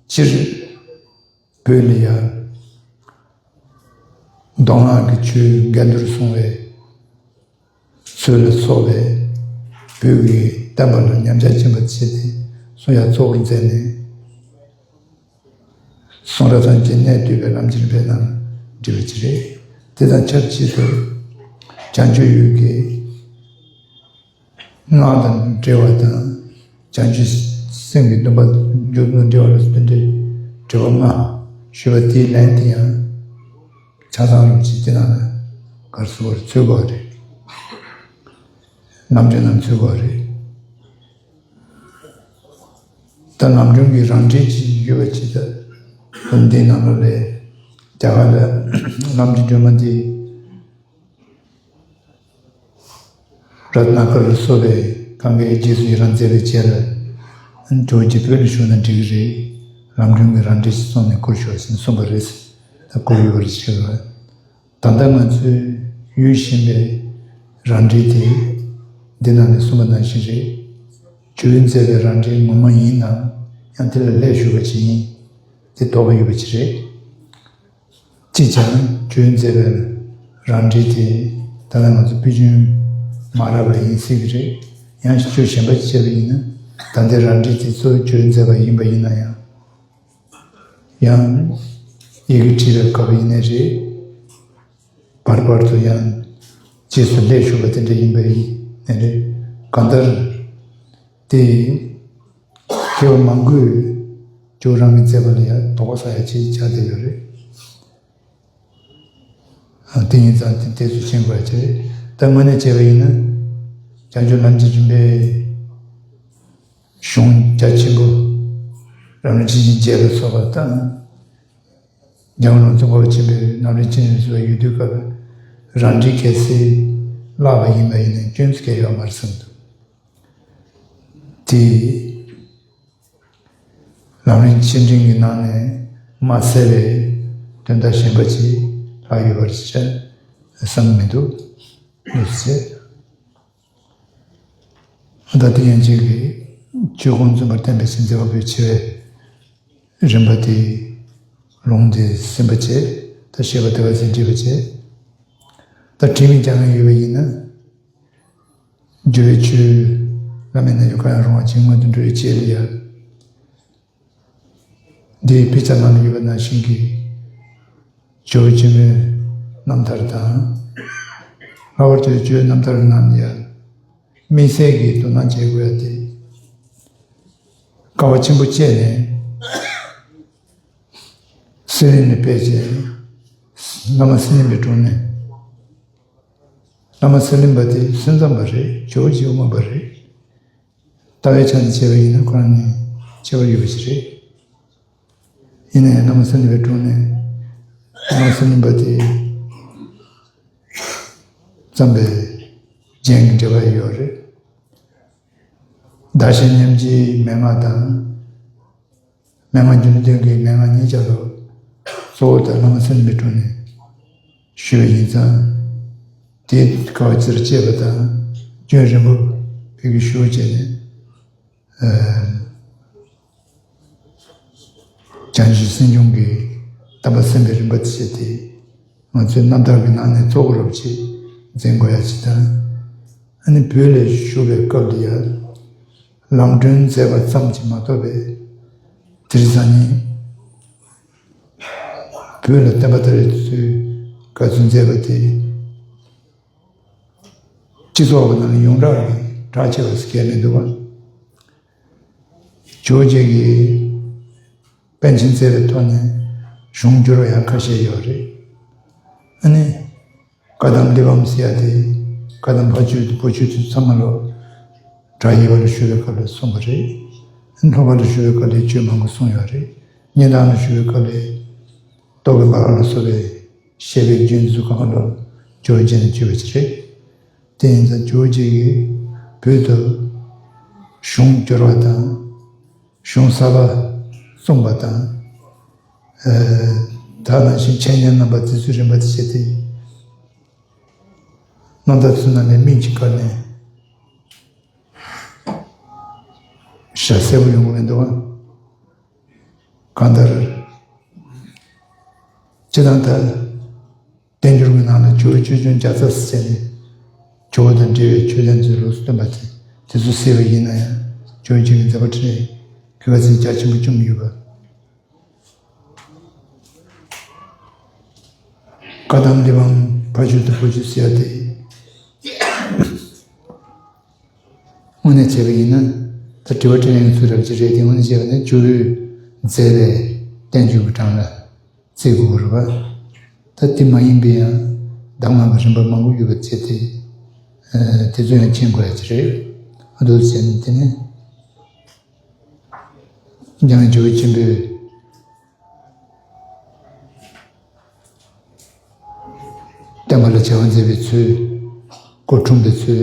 སྤྱིར་བོད་ལ་ཡ་མདོ་སྔགས་ཀྱི་ཆོས་འགལ་འདུར་གསུངས་པའི་ཚུལ་ལ་སོགས་པའི་བོད་ཀྱི་བསྟན་པ་ལ་ཉམས་ཆག་ཕྱིན་པ་བྱས་ཏེ་གསུང་ཡ་གཙོ་བོར་མཛད་ནས། གསུང་རབ་ཐམས་ཅད་གནད་བསྡུས་པའི་ལམ་གྱི་རིམ་པའི་ནང་འདྲིས་པ་ཅིག་རེད། དེ་དང་ཆབས་ཅིག་ཏུ་བྱང་ཆུབ་ཡུལ་གྱི་སྔགས་དང་འབྲེལ་བ་དང་། བྱང་ཆུབ་སེམས་ཀྱི་སྡོམ་པ་འཇུག་དང་འབྲེལ་བ་ལ་སོགས་པའི་འགྲེལ་པ་ལྔ་ཞུས་པ་དེའི་ལན་དེ་ཡང་ཆ་ཚང་རུ་ཅིག་དེ་ནང་ལ་གར་སོགས་པར་འཚོལ་དགོས་རེད། ལམ་འབྲས་རྣམས་འཚོལ་དགོས་རེད། ད་ལམ་སྒྲོན་གྱི་རང་འགྲེལ་གྱི་ཡོད་པ་ཅིག་ད་དོན་འདི་ནང་ལ་ལས་རྒྱ་གར་ལ་ལམ་གྱི་སྒྲོན་མ་འདི་རཏྣ་ཀར་ལ་སོགས་པའི་གང་གའི་རྗེས་སུ་ཡི་རང་མཛད་པའི་རྗེས་ལ་ཇོ་བོ་རྗེ་བོད་ལ་བཞུགས་ན་འགྲིག་གི་རེད། ལམ་སྒྲོན་གྱི་རང་འགྲེལ་ཞིག་གསུངས་ནས་བསྐུར་ཤོག་ཟེར་ནས་གསུངས་པ་རེད། ད་བསྐུར་ཡོད་པ་རེད་ཟེར་བ། ད་ལྟ་ང་ཚོས་ཡོད་བཞིན་པའི་རང་འགྲེལ་དེ་འདི་ནང་ནས་གསུངས་པ་ནང་བཞིན་རེད། ཇོ་བོས་མཛད་པའི་རང་འགྲེལ་ངོ་མ་ཡིན་ནམ། ཡང་དེ་ལ་ལྷད་ཞུགས་པ་ཅིག་ཡིན། དེ་དོགས་པ་ཡོད་པ་ཅིག་རེད། གཅིག་བྱས་ན་ཇོ་བོས་མཛད་པའི་རང་འགྲེལ་དེ་ད་ལྟ་ང་ཚོ་པཎ་ཆེན་མ་རབས་པ་ཡིན་སྲིད་ཀྱི་རེད། ཡང་ཆོས་གཞན་པ་ཅིག་བྱས་པ་ཡིན་ན། ད་ལྟའི་རང་འགྲེལ་དེ་གཙོ་བོ་ཇོ་བོས་མཛད་པ་ཡིན་པ་ཡིན་ན་ཡང་། ཡང་། ཡི་གེ་བྲིས་པའི་སྐབས་ཡིན་ནའི་རེད། བར་བར་དུ་ཡང་རྗེས་སུ་ལྷད་ཞུགས་པ་དེ་འདྲ་ཡིན་པ་ཡིན་ནའི་རེད། གང་ལྟར་དེ་མཁས་པ་མང་པོས་ཇོ་བོ་རང་གིས་མཛད་པ་ལ་ཡང་དོགས་པ་ཟ་ཡ་ཅིག་ཆགས་བསྡད་ཡོད་རེད། ཨ། དེ་ཡིན་ཙང་དེ་ཏོག་ཙམ་ཤེས་དགོས་ཡ་ཅིག་རེད། ད་དངོས་གནས་བྱས་པ་ཡིན་ན། བྱང་ཆུབ་ལམ་གྱི་རིམ་པའི་གཞུང་རྒྱ་ཆེན་པོ་རབ་བརྟན་ཆོས་ཀྱི་རྒྱལ་པོ་སོགས་པ་དང་། འཇམ་མགོན་རིན་པོ་ཆེ་དཔལ་ཆེན་པོའི་ནམ་རིང་ཆེན་ཞུ་བའི་ཡུལ་དུས་སྐབས་རང་འགྲེལ་གལ་སྲིད་བཀླགས་པ་ཡིན་པ་ཡིན་ན་སྐྱོན་ཅི་གང་ཡོད་མ་རེད་བསམ་འདུག་དེ་ལམ་རིམ་ཆེ་འབྲིང་གི་ནང་ནས་མ་གསལ་བའི་དོན་དག་གཞན་པ་ཅིག་ལྷག་ཡོད་པར་བསམ་མི་འདུག་འདུག་ཟེར། ད་དེ་ཡན་ཆད་ཀྱི་ཆོས་ཀུན་མཚུངས་པར་བསྟན་པའི་ཕྱིར་མཛད་པ་པོའི་ཆེ་བའི་རིམ་པ་དེ་ལུང་དེ་ཟིན་པ་བྱས། ད་བཤད་པ་དེ་ག་ཚོད་འགྲིག་པ་བྱས། ད་དྲི་མེད་རྒྱ་མཚོ་ཡོད་པ་ཡིན་ན། སྒྱུ་མའི་ཆོས། བླ་མེད་རྣལ་འབྱོར་གང་ཡང་རུང་བ་ཅིག་སྔོན་དུ་འགྲོ་བའི་ཆེད་ལ་ཡ། འདིའི་དཔེ་ཆ་ནང་ལ་ཡོད་པ་ནང་བཞིན་གྱི་ཇོ་བོ་ཆེན་པོའི་རྣམ་ཐར་དང་། ལྷག་པར་དུ་ཇོ་བོའི་རྣམ་ཐར་ནང་ལ་ཡ། དམིགས་བསལ་གྱི་དོ་སྣང་བྱེད་དགོས་ཡ་དེ། དཀའ་བ་ཆེན་པོ་སྤྱད་ནས་གསེར་གླིང་ནས་ཕེབས་བྱས། བླ་མ་གསེར་གླིང་པའི་དྲུང་ནས། བླ་མ་གསེར་གླིང་པ་དེ་སེམས་ཙམ་པ་རེད། ཇོ་བོ་རྗེ་དབུ་མ་པ་རེད། ལྟ་བའི་ཆ་ནས་བྱས་པ་ཡིན་ན་ཁོ་རང་ནི་ཁྱད་པར་ཡོད་པ་ཞིག་རེད། ཡིན་ན་ཡང་བླ་མ་གསེར་གླིང་པའི་དྲུང་ནས་བླ་མ་གསེར་གླིང་པ་དེ་ཙམ་པའི་རྒྱན་གྱི་འགྲེལ་པ་ཡོད་རེད། བདག་གཞན་མཉམ་བརྗེའི་མན་ངག་དང་། མན་ངག་རྒྱུ་འབྲས་དོན་གྱི་མན་ངག་གཉིས་ཆ་ལ་གཙོ་བོ་དང་བླ་མ་གསེར་གླིང་པའི་དྲུང་ནས་ཞུས་པ་ཡིན་ཙང་། དེ་དཀའ་བ་སྤྱིར་སྤྱད་པ་དང་རྒྱུན་རིང་པོ་བོད་ཀྱི་ཞུ་བ་བྱས་ནས། ཨ། བྱང་ཆུབ་སེམས་སྦྱོང་གི་དམ་པ་སེམས་དཔའི་རིམ་པ་དེ་བྱས་ཏེ། ང་ཚོའི་རྣམ་ཐར་གྱི་ནང་ནས་གཙོ་བོ་རུ་ཅིག་འཛིན་དགོས་ཡ་ཅིག་དང་། ཨ་ནི་བོད་ལ་བཞུགས་པའི་སྐབས་ལ་ཡ། ལམ་སྒྲོན་མཛད་པ་ཙམ་གྱིས་མ་གཏོགས་པའི་དེང་སང་ནི་བོད་ལ་བསྟན་པ་དར་བའི་དུས་ཚོད་ག་ཚོད་མཛད་པ་དེ། སྤྱི་ཚོགས་ཀྱི་ནང་ཡོངས་གྲགས་ཀྱི་གྲགས་ཆེ་བ་ཟེར་མཁན་མི་འདུག་པ། ཇོ་བོ་རྗེ་གིས་པཎ་ཆེན་བཙལ་བའི་ཐོག་ནས་གཞུང་བསྒྱུར་བ་ཡང་ཁ་ཤས་ཡོད་རེད། ཨ་ནི། བཀའ་གདམས་གླེགས་བམ་ཟེར་ཡ་དེ། བཀའ་གདམས་ཕ་ཆོས་དང་བུ་ཆོས་དེ་ཚང་མ་ལོ། བྲག་ཡིབ་པ་ལ་བཞུགས་པའི་སྐབས་ལ་གསུངས་པ་རེད། སློབ་པ་ལ་བཞུགས་པའི་སྐབས་ལ་ཆོས་མང་པོ་གསུངས་ཡོད་རེད། གཉན་ཐང་ལ་བཞུགས་པའི་སྐབས་ལ། རྟོག་གེ་འབར་བ་ལ་སོགས་པའི་བཤད་པའི་རྒྱུན་ཚོ་གང་ལ་ཇོ་བོ་རྗེ་ནས་བརྗོད་པ་ཅིག་རེད། དེ་ཡིན་ཙང་ཇོ་བོ་རྗེ་གིས་བོད་དུ་གཞུང་བསྒྱུར་བ་དང་། གཞུང་གསར་པ་གསུངས་པ་དང་། ཨ། ད་ནང་བཞིན་འཆད་ཉན་གནང་བ་དེ་ཚོའི་རིམ་པ་དེ་བྱས་ཏེ། རྣམ་ཐར་ཚོའི་ནང་ནས་མིང་གཅིག་བཀར་ནས་བཞག་གསལ་པོ་ཡོང་གི་མི་འདུག་ག་གང་ལྟར། སྤྱིར་བཏང་ད། བསྟན་འགྱུར་གྱི་ནང་ལ་ཇོ་བོའི་ཆོས་འབྱུང་བརྒྱ་རྩ་ཟེར་ནས། ཇོ་བོ་དང་འབྲེལ་བའི་ཆོས་ལྡན་ཚོའི་ལུགས་སུ་སྟོན་པ་དེ། དེ་ཚོ་གསལ་བ་ཡིན་ན་ཡང་། ཇོ་བོ་རྗེ་གི་མཛད་པ་འཕྲིན་ལས་ཁ་ཚིག་རྒྱ་ཆེན་པོ་བྱུང་ཡོད་པ། བཀའ་གདམས་གླེགས་བམ་ཕ་ཆོས་དང་བུ་ཆོས་ཟེར་ཡ་དེ། དངོས་གནས་བྱས་པ་ཡིན་ན། ད་དྲི་བ་དྲིས་ལན་གྱི་ཚུལ་འདྲ་ཅིག་རེད་དེ། དངོས་གནས་བྱས་པ་ན་ཇོ་བོས་མཛད་པའི་བསྟན་བཅོས་ཀྱི་གྲངས་ལ་བརྩི་དགོས་པ་རེད་པ། ད་དེ་མ་ཡིན་པའི་ཡང་གདམས་ངག་གི་རིམ་པ་མང་པོ་ཡོད་པ་བྱས་ཏེ། ཨ། དེ་ཚོ་ཡང་མཁྱེན་དགོས་ཡ་ཅིག་རེད། ཨ། འདུག་ཟེར་ནས་དེ་ནས། འཇམ་དབྱངས་ཇོ་བོ་ཆེན་པོས་བསྟན་པ་ལ་བྱ་བ་མཛད་པའི་ཚུལ། སྐུ་འཁྲུངས་པའི་ཚུལ།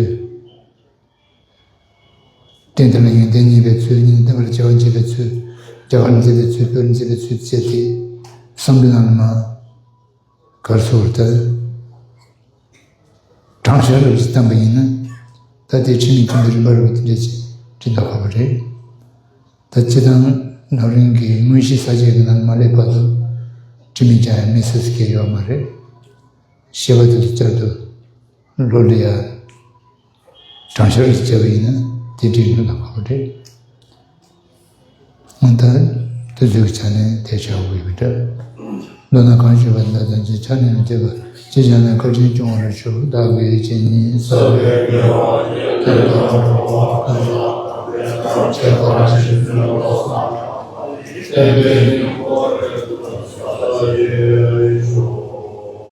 རྟེན་དེ་ལ་ཡོན་ཏན་བརྙེས་པའི་ཚུལ། སྙིང་བསྟན་པར་བྱ་བ་བྱེད་པའི་ཚུལ། རྒྱ་གར་མཛད་པའི་ཚུལ། བོད་མཛད་པའི་ཚུལ་བྱས་ཏེ། བསམ་པའི་ནང་ལ་མ། གར་སོར་ད། དྲང་བཞག་རབ་ཅིག་བཏང་པ་ཡིན་ན། ད་དེ་འཕྲིན་ལས་ཀྱི་རིམ་པ་རུ་དེ་འདྲ་ཅིག་འགྲིག་མདོག་ཁ་པོ་རེད། ད་སྤྱིར་བཏང་ནོར་གླིང་གི་དངོས་གཞི་ས་དཔྱད་ཀྱི་ནང་མ་སླེབས་བར་དུ། འཕྲིན་ལས་ཀྱང་ཡང་མི་སྲིད་ཀྱི་ཡོད་མ་རེད། བཤད་པ་དེ་ཚོ་བསྐྱར་དུ་ལོ་ལ་ཡ། དྲང་བཞག་རུ་བྱས་པ་ཡིན་ན་དེ་འདྲའི་ལྷུན་དང་ཁ་པོ་རེད། སྔོན་ད་དེ་ཚོའི་ཆ་ནས་དེ་བྱ་དགོས་ཡོད་འདྲ། མདོར་ན་གང་ཞུས་པ་འདི་དང་ཅི་ཆ་ནས་མི་འཐད་པ་ཅི་བྱ་ན་བཀའ་དྲིན་སྐྱོང་བར་ཞུ། བདག་གིས་ཇི་སྙེད་བསགས་པའི་དགེ་བ་དེ་དག་འགྲོ་བ་ཀུན་ལ་ཕན་ཐོགས་པར་ཤིན་ཏུ་བསམ་བློ་བཏང་བའི་སྙིང་པོ་རེ་སོ་ཡོད།